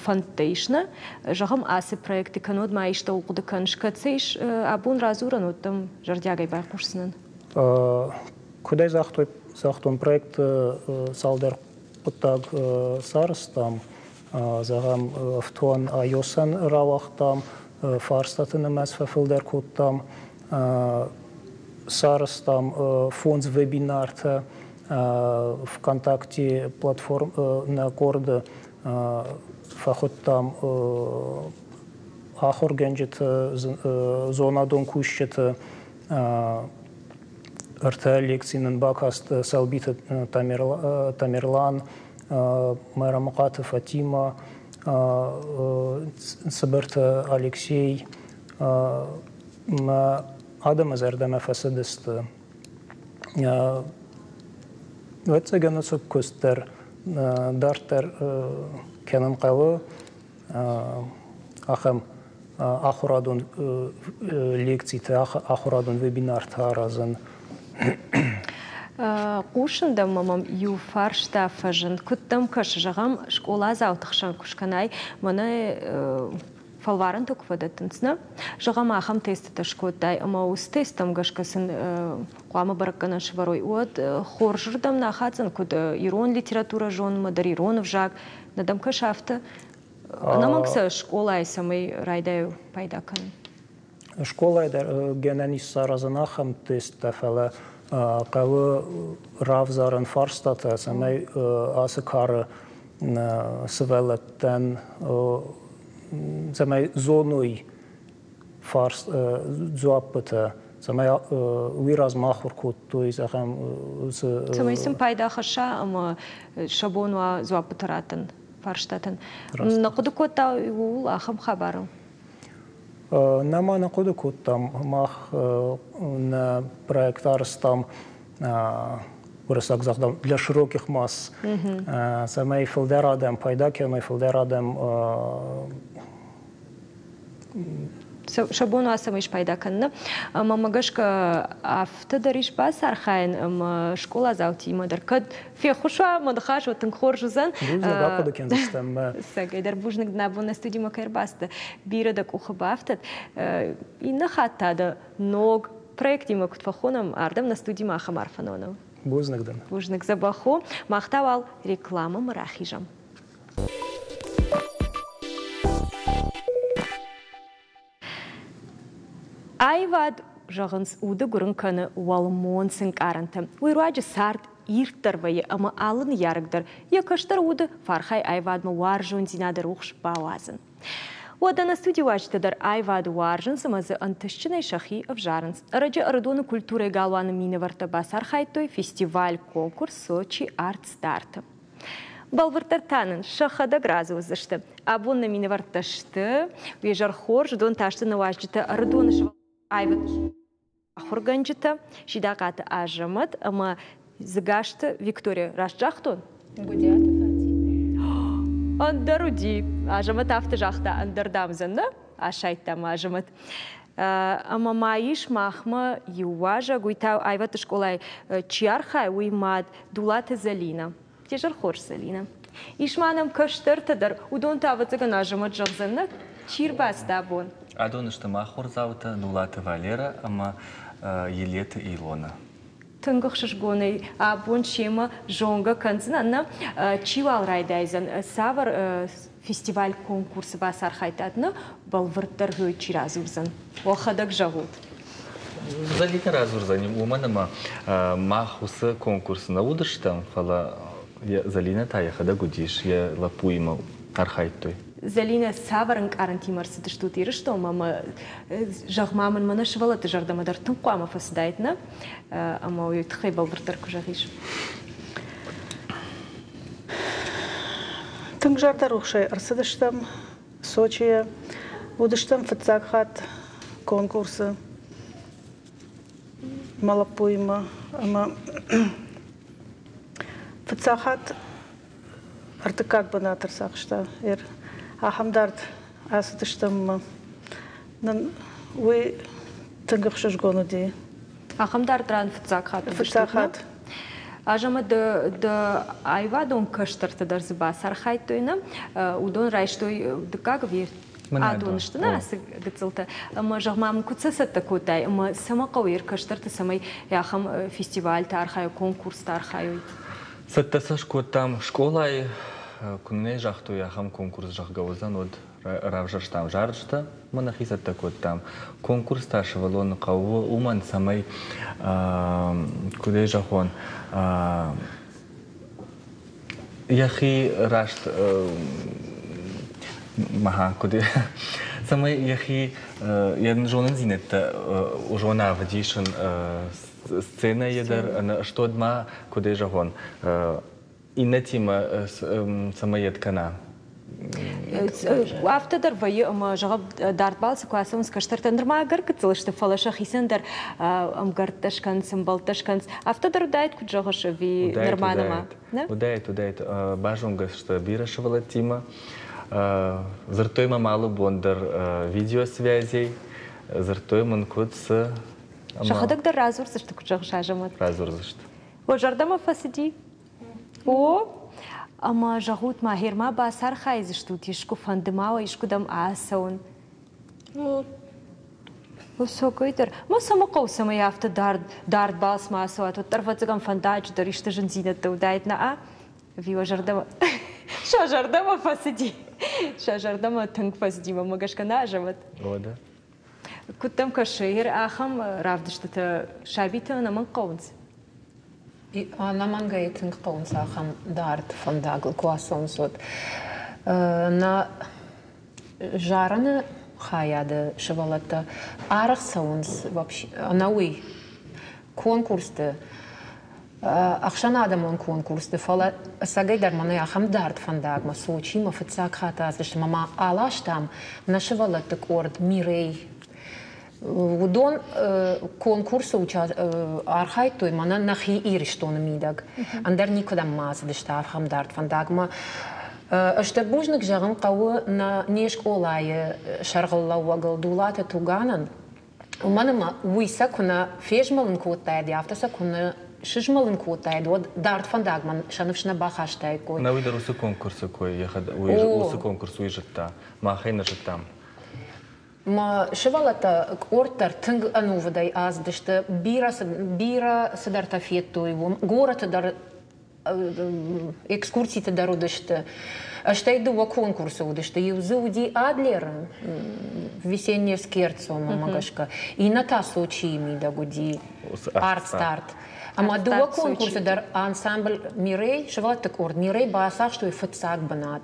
фӕндтӕ ис, нӕ? Зӕгъӕм, ацы проекты кӕннод ма истӕуыл хъуыды кӕныс, кӕд сӕ ис абон радзурӕн, уӕд дӕм зӕрдиагӕй байхъусдзынӕн. Куыд ӕй загътой, загътон, проект цалдӕр хъуыддаг сарӕзтам. Зӕгъӕм, ӕфтуан iOS-ӕн рауагътам, фарстаты нымӕц фӕфылдӕр кодтам, сарӕзтам фондз вебинартӕ ВКонтакте платформ нӕ къорды фӕхуыдтам ахуыргӕнджыты, зонадон кусджыты. Ӕртӕ лекци нын бакаст Сӕлбиты Тамерлан, Майрӕмыхъаты Фатимӕ, Цыбырты Алексей. Мӕ адӕмы зӕрдӕмӕ фӕцыдысты. Ӕвӕццӕгӕн, уыцы куыст дӕр дарддӕр кӕнын хъӕуы. Ахӕм ахуырадон лекцитӕ, ахуырадон вебинартӕ аразын. Хъусын дӕм ӕмӕ мӕм иу фарста фӕзынд. Куыд дӕм кӕсы, зӕгъӕм, скъоладзауты хсӕн куы скӕнай, мӕнӕ фӕлварӕнтӕ куы фӕдӕттынц, нӕ? Зӕгъӕм, ахӕм тестытӕ скодтай ӕмӕ уыцы тесттӕм гӕсгӕ сын хъуамӕ бӕрӕггӕнӕн сӕвӕрой, уӕд хорзырдӕм нӕ ахаддзӕн, куыд ирон литературӕ зонынмӕ дӕр, ирон ӕвзаг, нӕ дӕм кӕсы афтӕ? Ӕнӕмӕнг сӕ скъолайы цӕмӕй райдайой пайда кӕнын? Скъолайы дӕр гӕнӕн ис саразын ахӕм тесттӕ, фӕлӕ хъӕуы равзарын фарстатӕ, цӕмӕй ацы кары сывӕллӕттӕн цӕмӕй зоной дзуаппытӕ, цӕмӕй уый размӕ ахуыр кодтой, зӕгъӕм, Цӕмӕй сын пайда хӕсса ӕмӕ сӕ бон уа дзуаппытӕ раттын фарстатӕн. Нӕ хъуыды кодта ууыл ахӕм хабарыл? Нӕма нӕ хъуыды кодтам. Мах нӕ проект арӕзтам уырыссаг загъдау для широких масс, цӕмӕй фылдӕр адӕм пайда кӕной, фылдӕр адӕм сӕ бон уа цӕмӕй спайда кӕнын. Ӕмӕ мӕ гӕсгӕ афтӕ дӕр ис бацархайӕн ӕмӕ скъоладзаутимӕ дӕр кӕд феххуыс уа мӕ ныхас, уӕд тынг хорз уыдзӕн. Бузныг, ахъуыды кӕндзыстӕм. Цӕгӕй дӕр бузныг дын абон нӕ студимӕ кӕй ӕрбацыдтӕ. Бирӕ дӕ къухы бафтыд. Иннӕ хатт та дӕ ног проектимӕ куыд фӕхонӕм, ардӕм нӕ студимӕ ахӕм арфӕ нӕ Бузныг дын. Бузныг, дзӕбӕх у. Мах та уал рекламӕмӕ рахизӕм. Аивад, зӕгъынц, уды гуырын кӕны уӕлмонц ӕнкъарӕнтӕ. Уый руаджы цард ирддӕр вӕййы ӕмӕ алы ныййарӕг дӕр йӕ кӕстӕр уды фархӕй аивадмӕ уарзондзинады рухс бауадзын. Уӕдӕ нӕ студиуазджытӕ дӕр аивад уарзынц ӕмӕ дзы ӕнтыстджынӕй сӕхи ӕвзарынц. Ӕрӕджы Ӕрыдоны культурӕйы галуаны минӕвӕрттӕ бацархайдтой фестиваль-конкурс Сочи Арт Старт-ы. Бӕлвырддӕр та нын сӕхӕдӕг радзурдзысты. Абон нӕ минӕвӕрттӕ сты, уе зӕр хорз, уыдон та сты нӕ уазджытӕ Ӕрыдоны аивады ахуыргӕнджытӕ Сидахъаты Азӕмӕт ӕмӕ Дзыгасты Виктория. Раст загътон? Гуыдиаты Фатимӕ. Ӕндӕр уыди. Азӕмӕт афтӕ загъта, ӕндӕр дам дзы нӕ асайдта мӕ Азӕмӕт. Ӕмӕ ма ис махмӕ иу уазӕг, уый та аивӕдты скъолайы чи архайы, уый мад Дулаты Зӕлинӕ. Те зӕр хорз, Зӕлинӕ. Ис ма нӕм кӕстӕртӕ дӕр, уыдон та, ӕвӕццӕгӕн, Азӕмӕт зӕгъдзӕн, нӕ чи рбацыд абон? Адон сты мӕ ахуырдзаутӕ Дулаты Валерӕ ӕмӕ Елеты Илонӕ. Тынг ӕхсызгонӕй абон семӕ зонгӕ кӕндзынӕн, нӕ? Чи уал райдайдзӕн, цавӕр фестиваль-конкурсы бацархайдтат, нӕ? Бӕлвырддӕр чи радзурдзӕн? Уӕхӕдӕг зӕгъут. Зӕлинӕ радзурдзӕни, уымӕн ӕмӕ мах уыцы конкурсы нӕ уыдыстӕм, фӕлӕ Зӕлинӕ та йӕхӕдӕг уыдис, йӕ лӕппуимӕ архайдтой. Зӕлинӕ, цавӕр ӕнкъарӕнтимӕ ӕрцыдыстут Ирыстонмӕ ӕмӕ зӕгъ-ма мын, мӕнӕ сывӕллӕтты зӕрдӕмӕ дӕр тынг хъуамӕ фӕцыдаид, нӕ? Ӕмӕ уый тыххӕй бӕлвырддӕр куы зӕгъис. Тынг зӕрдӕрухсӕй ӕрцыдыстӕм Сочийӕ. Уыдыстӕм фыццаг хатт конкурсы мӕ лӕппуимӕ ӕмӕ фыццаг хатт ӕртыккаг бынат ӕрцахста. Ахӕм дард ацыдыстӕм ӕмӕ нын уый тынг ӕхсызгон уыди. Ахӕм дард ран фыццаг хатт Фыццаг хатт. Ӕз ӕмӕ дӕ аивадон кӕстӕртӕ дӕр дзы бацархайдтой, нӕ? Уыдон райстой дыккаг ӕви адон сты, нӕ, ацы гыццылтӕ. Ӕмӕ зӕгъ-ма мын, куыд сӕ цӕттӕ кодтай ӕмӕ цӕмӕ хъӕуы кӕстӕрты, цӕмӕй ахӕм фестивальты архайой, конкурсты архайой? Цӕттӕ сӕ скодтам скъолайы, куы нӕ загътой, ахӕм конкурс, зӕгъгӕ, уыдзӕн, уӕд равзӕрстам зарджытӕ ӕмӕ нӕхи цӕттӕ кодтам. Конкурс та сывӕллоны хъӕуы уымӕн, цӕмӕй, куыд ӕй зӕгъон, йӕхи раст куыд цӕмӕй йӕхи йӕ зонындзинӕдтӕ зона ӕвдисын сценӕйы дӕр, стод ма, куыд ӕй зӕгъон, иннӕтимӕ цӕмӕй йед кӕна. Афтӕ дӕр вӕййы, ӕмӕ, зӕгъӕм, дард балцы куы ацӕуынц кӕстӕртӕ, нырма ӕгӕр гыццыл сты, фӕлӕ сӕхицӕн дӕр ӕмгӕрттӕ скӕнынц, ӕмбӕлттӕ скӕнынц. Афтӕ дӕр уыдаид, куыд зӕгъыс, ӕви нырма нӕма? Уыдаид, уыдаид. Базонгӕ сты бирӕ сывӕллӕттимӕ. Дзырдтой мӕм алы бон дӕр видеосвязӕй, дзырдтой мын, куыд, цы. Сӕхӕдӕг дӕр радзурдзысты, куыд зӕгъыс, Азӕмӕт? Радзурдзысты. Уӕ зӕрдӕмӕ фӕцыди? О, ӕмӕ зӕгъут ма, гъер-ма бацархайдзыстут искуы, фӕнды ма уӕ искуыдӕм ацӕуын? Высокой дӕр. Ма цӕмӕ хъӕуы, цӕмӕй афтӕ дард, дард балцмӕ ацӕуат, уӕддӕр ӕвӕццӕгӕн фӕндаджы дӕр исты зындзинӕдтӕ уыдаид, нӕ? Ӕви уӕ зӕрдӕмӕ сӕ зӕрдӕмӕ фӕцыди? Сӕ зӕрдӕмӕ тынг фӕцыди, мӕнмӕ гӕсгӕ нӕ Азӕмӕт? Уӕдӕ. Куыд дӕм кӕсы, ер ахӕм равдыстытӕ сабитӕ ӕнӕмӕнг хъӕуынц? Ӕнӕмӕнгӕй тынг хъӕуынц ахӕм дард фӕндагыл куы ацӕуынц, уӕд. Нӕ зарыны хайады сывӕллӕттӕ арӕх цӕуынц вообще ӕнӕуый конкурсты, ӕхсӕнадӕмон конкурсты, фӕлӕ ӕцӕгӕйдӕр мӕнӕ ахӕм дард фӕндагмӕ Сочимӕ фыццаг хатт ацыдысты ӕмӕ ма аластам нӕ сывӕллӕтты къорд Мирей. Уыдон конкурсы архайдтой мӕнӕ нӕхи Ирыстоны мидӕг. Ӕндӕр никуыдӕм ма ацыдысты ахӕм дард фӕндагмӕ. Стыр бузныг зӕгъын хъӕуы нӕ не скъолайы сӕргълӕууӕгыл Дулаты Туганӕн, уымӕн ӕмӕ уый сӕ куы нӕ фезмӕлын кодтаид, афтӕ сӕ куы нӕ сызмӕлын кодтаид, уӕд дард фӕндагмӕ сӕ ныфс нӕ бахастаиккой. Нӕ уый дӕр уыцы конкурсы кой йӕхӕдӕг, уыцы конкурс уый зыдта, мах ӕй нӕ зыдтам. Мӕ сывӕллӕттӕ къорд дӕр тынг ӕнувыдӕй ацыдысты, бирӕ, бирӕ цыдӕртӕ федтой уым. Горӕты дӕр экскурситы дӕр уыдысты. Стӕй дыууӕ конкурсы уыдысты. Иу дзы уыди Адлеры «Весеннее скерцо», мӕнмӕ гӕсгӕ. Иннӕ та Сочийы мидӕг уыди «Артстарт». Ӕмӕ дыууӕ конкурсы дӕр ансамбль «Мирей», сывӕллӕтты къорд «Мирей» бацахстой фыццаг бынат.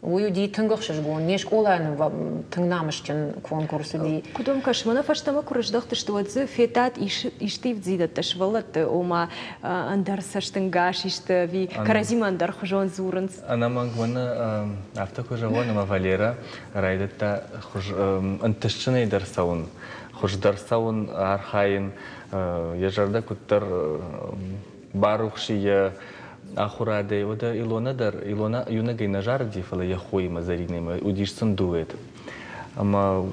Уый уыди тынг ӕхсызгон. Не скъолайӕн тынг намысджын конкурс уыди. Куыд уӕм кӕсы, мӕнӕ фӕстӕмӕ куы рыздӕхтысты, уӕд дзы федтат исты ивддзинӕдтӕ сывӕллӕтты, ома ӕндӕр цӕстӕнгас исты ӕви кӕрӕдзимӕ ӕндӕрхуызон дзурынц? Ӕнӕмӕнг мӕнӕ афтӕ куы зӕгъон, ӕмӕ Валерӕ райдыдта ӕнтыстджынӕй дӕр цӕуын, хуыздӕр цӕуын, архайын, йӕ зӕрдӕ куыддӕр барухс и йӕ ахуырадӕй. Уӕдӕ Илонӕ дӕр, Илонӕ иунӕгӕй нӕ зарыди, фӕлӕ йӕ хоимӕ Зӕринӕимӕ уыдис сын дуэт. Ӕмӕ,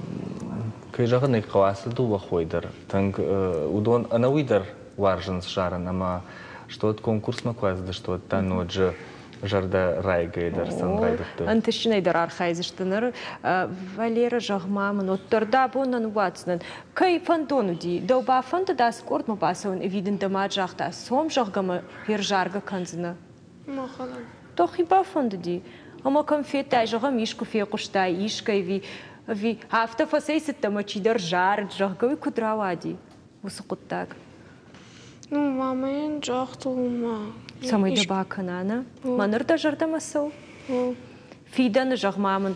кӕй зӕгъын ӕй хъӕуы, ацы дыууӕ хойы дӕр тынг уыдон ӕнӕуый дӕр уарзынц зарын ӕмӕ стӕй конкурсмӕ куы ацыдысты, уӕд та ноджы зӕрдӕ райгӕйӕ дӕр сын райдыдтой. Ӕнтыстджынӕй дӕр архайдзысты ныр. Валерӕ, зӕгъ-ма мын, уӕддӕр дӕ бон нӕ ныууадздзынӕн. Кӕй фӕндон уыди? Дӕу бафӕндыд ацы къордмӕ бацӕуын ӕви дын дӕ мад загъта, цом, зӕгъгӕ мӕ ферзаргӕ кӕндзынӕ? Мӕхӕдӕг. Дӕхи бафӕндыди? Ӕмӕ кӕм федтай, зӕгъӕм, искуы фехъуыстай искӕй ӕви, ӕви афтӕ фӕцӕйцыдтӕ ӕмӕ чидӕр зарыд, зӕгъгӕ, уый куыд рауади уыцы хъуыддаг? Ну, мамӕйӕн загътон ма. Цӕмӕй дӕ бакӕна, нӕ? Мӕ ныр дӕ зӕрдӕмӕ цӕуы? Фидӕны, зӕгъ-ма мын,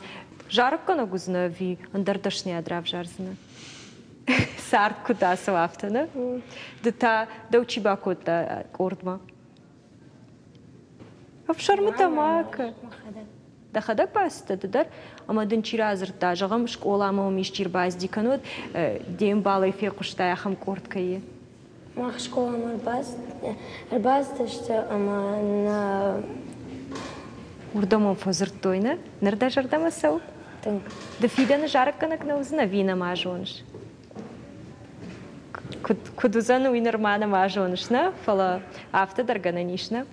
зарӕггӕнӕг уыдзынӕ ӕви ӕндӕр дӕсныйад равзардзынӕ? Цард куыд ацӕуа, афтӕ, нӕ? Ды та дӕу чи бакодта къордмӕ? Ӕфсӕрмытӕ ма кӕ. Дӕхӕдӕг бацыдтӕ ды дӕр, ӕмӕ дын чи радзырдта, зӕгъӕм, скъоламӕ уым исчи ӕрбацыди, кӕннод де мбалӕй фехъуыстай, ахӕм къорд кӕй и? Мах скъоламӕ ӕрбацыдысты ӕмӕ нӕ Уырдӕм уӕм фӕдзырдтой, нӕ? Ныр дӕ зӕрдӕмӕ цӕуы? Тынг. Ды фидӕны зарӕггӕнӕг нӕ уыдзынӕ ӕви нӕма зоныс? Куыд, куыд уыдзӕн, уый нырма нӕма зоныс, нӕ? Фӕлӕ афтӕ дӕр гӕнӕн ис, нӕ?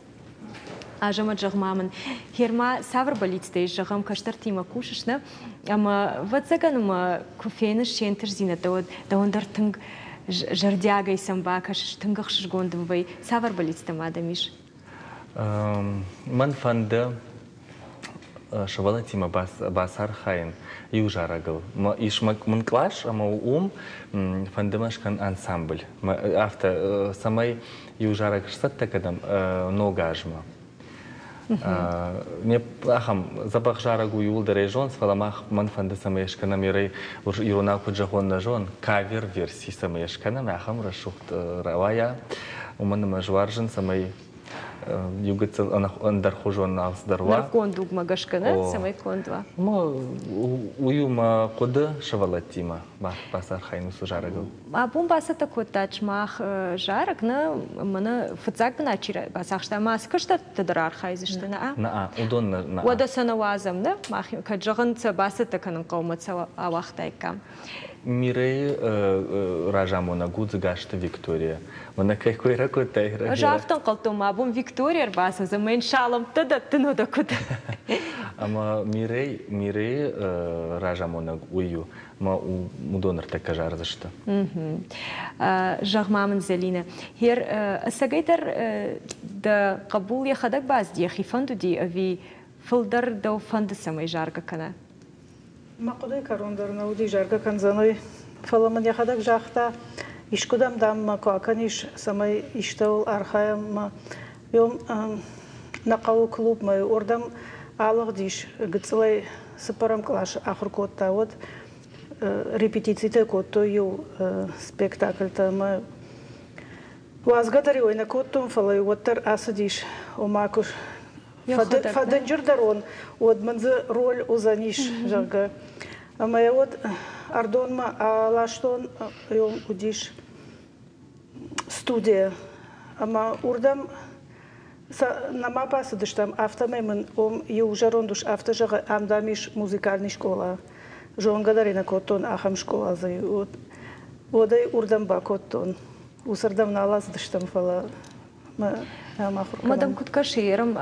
Азӕмӕт, зӕгъ-ма мын, Херма цавӕр бӕллицтӕ ис, зӕгъӕм, кӕстӕртимӕ кусыс, нӕ? Ӕмӕ, ӕвӕццӕгӕн, ӕмӕ куы феныс се нтыстдзинӕдтӕ, уӕд дӕуӕн дӕр тынг зӕрдиагӕй сӕм бакӕсыс, тынг ӕхсызгон дын вӕййы. Цавӕр бӕллицтӕ ма дӕм ис? Мӕн фӕнды сывӕллӕттимӕ бацархайын иу зарӕгыл. Ис мын кълас ӕмӕ уым фӕнды мӕ скӕнын ансамбль. Афтӕ, цӕмӕй иу зарӕг сцӕттӕ кӕнӕм Ног азмӕ. Не ахӕм дзӕбӕх зарӕг у иууылдӕр ӕй зонынц, фӕлӕ мах мӕн фӕнды, цӕмӕй скӕнӕм ирӕй иронау куыд зӕгъон, нӕ зон, кавер-верси цӕмӕй скӕнӕм, ахӕм рӕсугъд рауайа. Уымӕн ӕмӕ ӕз уарзын, цӕмӕй иу гыццыл ӕндӕрхуызон алцыдӕр уа. Нырыккон дугмӕ гӕсгӕ нӕ, цӕмӕй конд уа. Уый у мӕ хъуыды сывӕллӕттимӕ бацархайын уыцы зарӕгыл. Абон бацӕттӕ кодтат сымах зарӕг, нӕ мӕнӕ фыццаг бынат чи бацахста, ӕмӕ ацы кӕстӕртӕ дӕр архайдзысты, нӕ? Нӕ, уыдон нӕ. Уӕдӕ сӕ нӕ уадзӕм, нӕ? Мах кӕд зӕгъын, сӕ бацӕттӕ кӕнын хъӕуы, мӕ сӕ ауагътаиккам. Мирӕйы разамонӕг у Дзыгасты Виктория. Мӕнӕ кӕй кой ракодтай? Ӕз афтӕ ӕнхъӕлдтон, мӕ абон Виктория ӕрбацӕудзӕн, мӕ йын салӕмттӕ дӕттын уӕдӕ куыд. Ӕмӕ Мирӕй, Мирӕйы разамонӕг уый у, ӕмӕ уыдон ӕртӕккӕ зардзысты. Зӕгъ-ма мын, Зӕлинӕ, хер ӕцӕгӕйдӕр дӕ хъӕбул йӕхӕдӕг бацыди, йӕхи фӕнд уыди ӕви фылдӕр дӕу фӕнды, цӕмӕй заргӕ кӕна? Мӕ хъуыдыйы кӕрон дӕр нӕ уыди, заргӕ кӕндзӕн уый. Фӕлӕ мын йӕхӕдӕг загъта, искуыдӕм, дам, мӕ куы акӕнис, цӕмӕй истӕуыл архайӕм мӕ нӕ хъӕуы клубмӕ, уырдӕм алыгъдис, гыццылӕй цыппӕрӕм къласы ахуыр кодта, уӕд репетицитӕ кодтой иу спектакльтӕ ӕмӕ уадзгӕ дӕр-иу ӕй нӕ кодтон, фӕлӕ уӕддӕр ацыдис, ома куы фӕдынджырдӕр уон, уӕд мын дзы роль уыдзӕнис, зӕгъгӕ. Ӕмӕ йӕ уӕд Ӕрдонмӕ аластон, уыдис студия. Ӕмӕ уырдӕм нӕма бацыдыстӕм, афтӕмӕй мын уым иу зӕронд ус афтӕ зӕгъы, ам, дам, ис музыкальный скъола. Зонгӕ дӕр ӕй нӕ кодтон, ахӕм скъола дзы уӕд ӕй уырдӕм бакодтон. Уыцырдӕм нал ацыдыстӕм, фӕлӕ Ма дӕм куыд кӕсы, ерым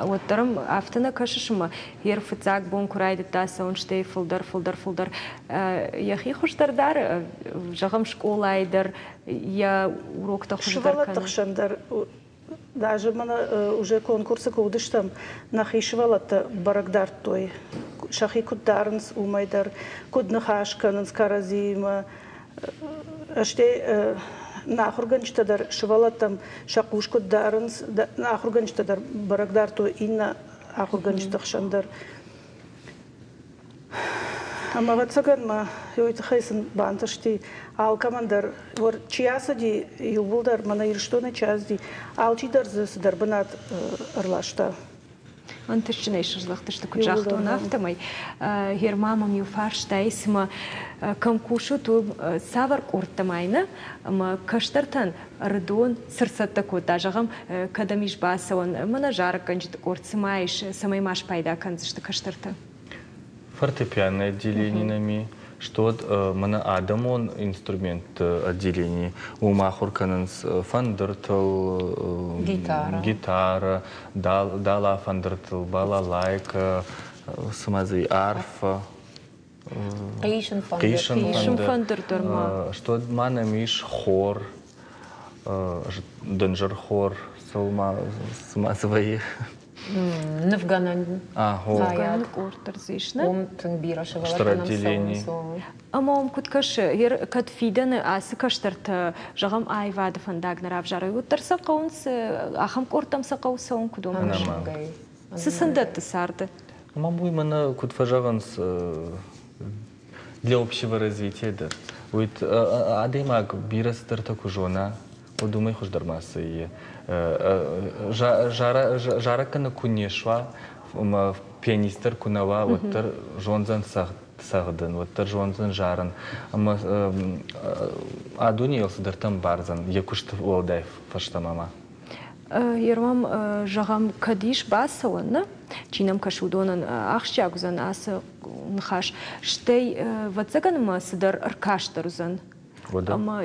уӕддӕр ӕм афтӕ нӕ кӕсыс, ӕмӕ ер фыццаг бон куы райдыдта цӕуын, стӕй фылдӕр, фылдӕр, фылдӕр йӕхи хуыздӕр дары, зӕгъӕм, скъолайы дӕр йӕ уроктӕ хуыздӕр кӕны? Сывӕллӕтты хсӕн дӕр даже мӕнӕ уже конкурсы куы уыдыстӕм, нӕхи сывӕллӕттӕ бӕрӕг дардтой, сӕхи куыд дарынц, уымӕй дӕр, куыд ныхас кӕнынц кӕрӕдзиимӕ, Стӕй нӕ ахуыргӕнджытӕ дӕр сывӕллӕттӕм сӕ хъус куыд дарынц, нӕ ахуыргӕнджытӕ дӕр бӕрӕг дардтой иннӕ ахуыргӕнджыты хсӕн дӕр. Ӕмӕ ӕвӕццӕгӕн мӕ уый тыххӕй сын бантысти алкӕмӕн дӕр, чи ацыди, иууылдӕр мӕнӕ Ирыстонӕй чи ацыди, алчи дӕр дзы цыдӕр бынат ӕрласта. Ӕнтыстджынӕй сыздӕхтысты, куыд загътон, афтӕмӕй. Герма мӕм иу фарстайы, цымӕ кӕм кусут, уым цавӕр къордтӕ ма ины ӕмӕ кӕстӕртӕн ӕрыдон цы рцӕттӕ кодта, зӕгъӕм, кӕдӕм ис бацӕуӕн, мӕнӕ зарӕггӕнджыты къорд цыма ис, цӕмӕй ма спайда кӕндзысты кӕстӕртӕ? Фортепианное отделение нами, что мӕнӕ адӕмон инструментты отделение, уым ахуыр кӕнынц фӕндыртыл, гитара, дала фӕндыртыл, балалайка, цыма дзы арфа. Хъисын фӕндыр дӕр ма. Что ма нӕм ис хор, дынджыр хор, цыма цы вӕййы. Нывгӕнӕн хайад. Къорд дӕр дзы ис, нӕ? Уым тынг бирӕ сывӕллӕттӕ нӕм цӕуынц. Ӕмӕ уым куыд кӕсы, кӕд фидӕны ацы кӕстӕртӕ, зӕгъӕм, аивады фӕндаг нӕ равзарой, уӕддӕр сӕ хъӕуынц, ахӕм къордтӕм сӕ хъӕуы цӕуын, куыд уым Цы сын дӕтты царды? Ӕмӕ уый мӕнӕ куыд фӕзӕгъынц, для общего развития дӕр. Уый адӕймаг бирӕ цыдӕртӕ куы зона, уӕд уымӕй хуыздӕр ма цы и. Зарӕг кӕнӕ куы не суа, ӕмӕ пианист дӕр куы нӕ уа, уӕддӕр зондзӕн цӕгъдын, уӕддӕр зондзӕн зарын. Ӕмӕ а дунейыл цыдӕртӕ ӕмбардзӕн йӕ куысты уӕлдай фӕстӕмӕ ма. Ермам, зӕгъӕм, кӕд ис бацӕуӕн, нӕ? Чи нӕм кӕсы, уыдонӕн ахсджиаг уыдзӕн ацы ныхас. Стӕй, ӕвӕццӕгӕн ма цыдӕр ӕркаст дӕр уыдзӕн. Ӕмӕ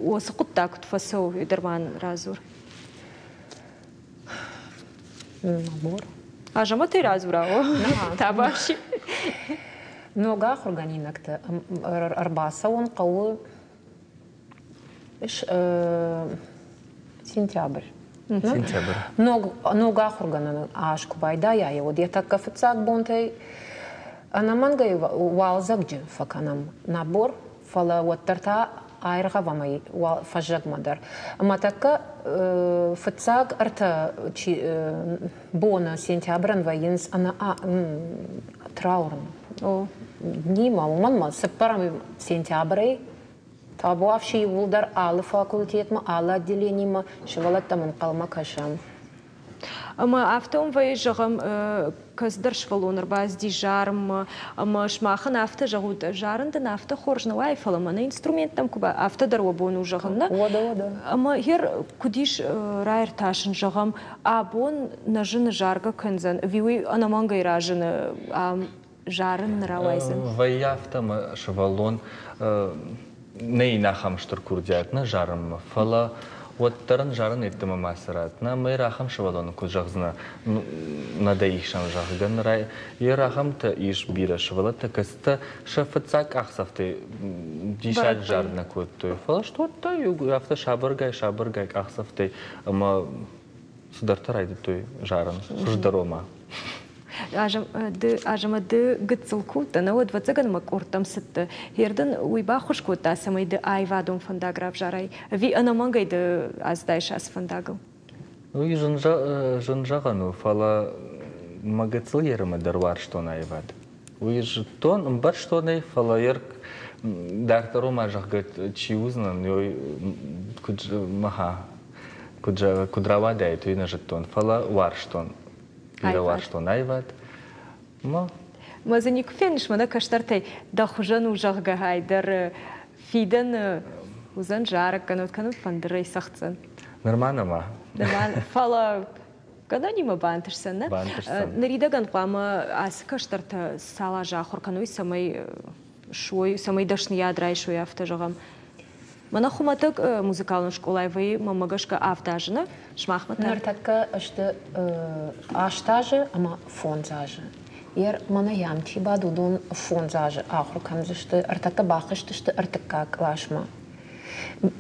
уыцы хъуыддаг куыд фӕцӕуы, дӕр ма радзур. Набор. Азӕмӕтӕй радзура, о? Табаси. Ног ахуыргӕнинӕгты ӕрбацӕуын хъӕуы сентябрь. Сентябрь. Ног, ног ахуыргӕнӕн аз куы байдайа, уӕд йӕ тӕккӕ фыццаг бонтӕй ӕнӕмӕнгӕй уалдзӕгджы фӕкӕнӕм набор, фӕлӕ уӕддӕр та аиргъӕвӕм ӕй фӕззӕгмӕ дӕр. Ӕмӕ тӕккӕ фыццаг ӕртӕ боны сентябрӕн вӕййынц ӕнӕ траурон днимӕ, уымӕн ма цыппӕрӕм сентябрӕй табуафси иууылдӕр алы факультетмӕ, алы отделенимӕ сывӕллӕттӕм ӕнхъӕлмӕ кӕсӕм. Ӕмӕ афтӕ уым вӕййы, зӕгъӕм, кӕцыдӕр сывӕллон ӕрбацыди зарынмӕ, ӕмӕ сымахӕн афтӕ зӕгъут, зарын дын афтӕ хорз нӕ уайы, фӕлӕ мӕнӕ инструменттӕм куы афтӕ дӕр уӕ бон у зӕгъын, нӕ? Уӕдӕ, уӕдӕ. Ӕмӕ гъер куыд ис раиртасын, зӕгъӕм, абон нӕ зыны заргӕ кӕндзӕн, ӕви уый ӕнӕмӕнгӕй разыны ам? зарын нӕ рауайдзӕн? Вӕййы афтӕ, ӕмӕ сывӕллон нӕй йын ахӕм стыр курдиат нӕ зарынмӕ, фӕлӕ уӕддӕр ын зарын йеддӕмӕ мацы ратт. Нӕ мӕ ахӕм сывӕллоны куыд зӕгъдзынӕ, нӕ дӕ исӕн, зӕгъгӕ, ныр йе рахӕмтӕ ис бирӕ сывӕллӕттӕ, кӕцытӕ сӕ фыццаг къахдзӕфтӕй диссаджы зард нӕ кодтой, фӕлӕ сдзырдтой афтӕ сабыргай-сабыргай къахдзӕфтӕй ӕмӕ цыдӕртӕ райдыдтой зарын, хуыздӕр ома. Азӕмӕ ды гыццыл куы уыдтӕ, нӕ уӕд, ӕвӕццӕгӕн, мӕ къордтӕм цыдтӕ. Гъер дын уый баххуыс кодта, цӕмӕй ды аивадон фӕндаг равзарай? Ӕви ӕнӕмӕнгӕй ды аздаис ацы фӕндагыл? Уый зын, зын зӕгъӕн у, фӕлӕ мӕ гыццыл ерымӕ дӕр уарзтон аивад. Уый зыдтон, ӕмбӕрстон ӕй, фӕлӕ йӕ дарддӕр ома, зӕгъгӕ, чи уыдзынӕн, куыд, мӕхӕ, куыд, куыд рауадаид, уый нӕ зыдтон, фӕлӕ уарзтон. Бирӕ уарзтон аивад. Ма Мӕ дзы никуы феныс, мӕнӕ кӕстӕртӕй дӕ хуызӕн у, зӕгъгӕ, дӕр фидӕны уыдзӕн зарӕг кӕнут, кӕнут фӕндырӕй цӕгъддзӕн. Нырма нӕма. Нырма, фӕлӕ гӕнӕнимӕ бантысдзӕн, нӕ? Бантысдзӕн. Ныридӕгӕн хъуамӕ ацы кӕстӕртӕ цал азы ахуыр кӕной, цӕмӕй суой, цӕмӕй дӕсныйад райсой, афтӕ зӕгъӕм. Мӕнӕ хуымӕтӕг музыкалон скъолайы вӕййы, мӕнмӕ гӕсгӕ, авд азы, нӕ? Сымахмӕ та? Ныртӕккӕ сты аст азы ӕмӕ фондз азы. Ер мӕнӕ йӕм чи бады, уыдон фондз азы ахуыр кӕндзысты, ӕртӕккӕ бахызтысты ӕртыккаг къласмӕ.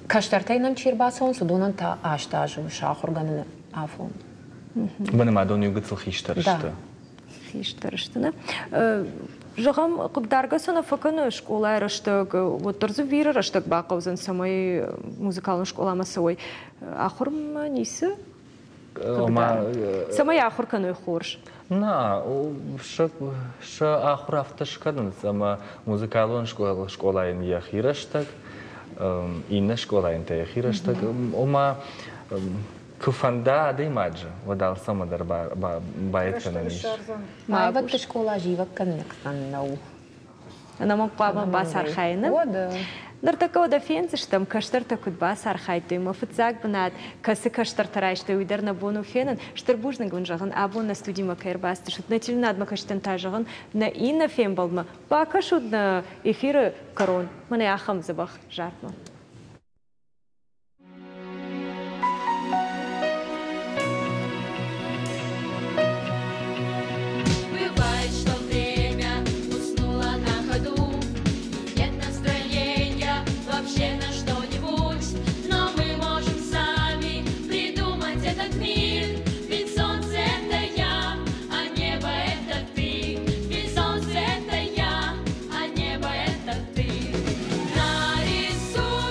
Кӕстӕртӕй нӕм чи ӕрбацӕуынц, уыдонӕн та аст азы у сӕ ахуыргӕныны афон. Бынымадон иу гыццыл хистӕр сты. Хистӕр сты, нӕ? Зӕгъӕм, хъыгдаргӕ цы нӕ фӕкӕны скъолайы рӕстӕг, уӕддӕр дзы бирӕ рӕстӕг бахъӕудзӕн, цӕмӕй музыкалон скъоламӕ цӕуой. Ахуырмӕ ницы хъыгдары? Цӕмӕй ахуыр кӕной хорз? Нӕ, сӕ ахуыр афтӕ скӕнынц, ӕмӕ музыкалон скъолайӕн йӕхи рӕстӕг, иннӕ скъолайӕн та йӕхи рӕстӕг. Ома, куы фӕнда адӕймаджы, уӕд алцӕмӕ дӕр баед кӕнӕн ис. Аивӕдты скъола зивӕггӕнӕгтӕн нӕу. Ӕнӕмӕнг хъуамӕ бацархайын. Ныртӕккӕ уӕдӕ фендзыстӕм, кӕстӕртӕ куыд бацархайдтой. Мӕ фыццаг бынат, кӕцы кӕстӕртӕ райстой, уый дӕр нӕ бон у фенын. Стыр бузныг уын зӕгъын, абон нӕ студимӕ кӕй ӕрбацыдыстут. Нӕ телеуынадмӕ кӕсджытӕн та зӕгъын, нӕ иннӕ фембӕлдмӕ бакӕсут нӕ эфиры кӕрон мӕнӕ ахӕм дзӕбӕх зардмӕ. Бывает, что время уснуло на ходу, и нет настроения вообще на что-нибудь. Но мы можем сами придумать этот мир, ведь солнце это я, а небо это ты. Ведь солнце это я, а небо это ты. Нарисуй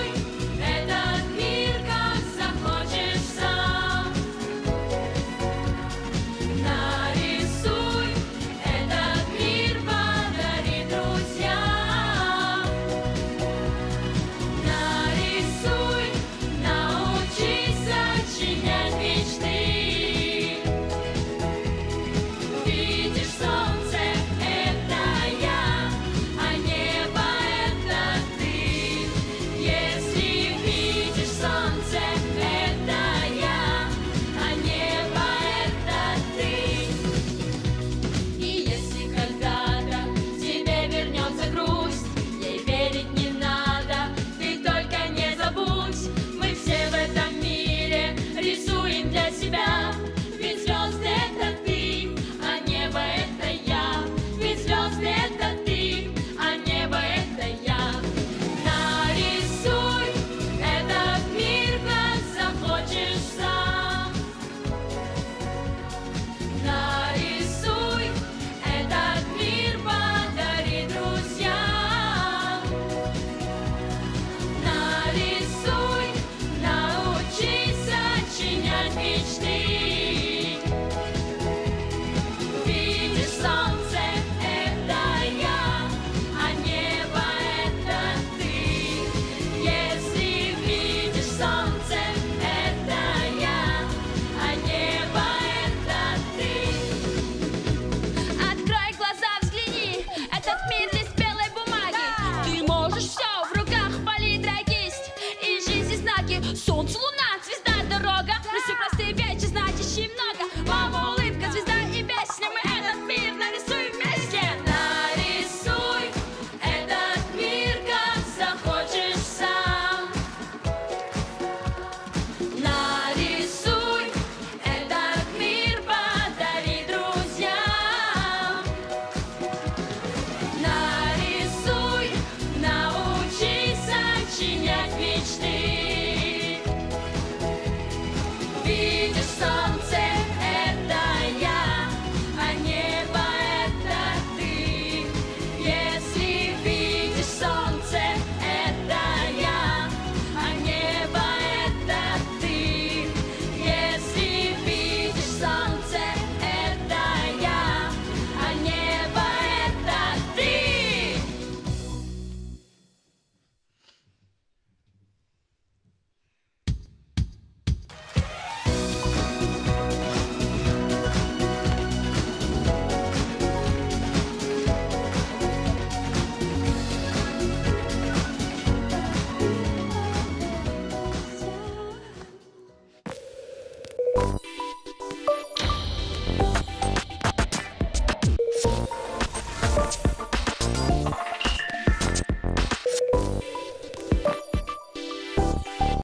Увидишь солнце.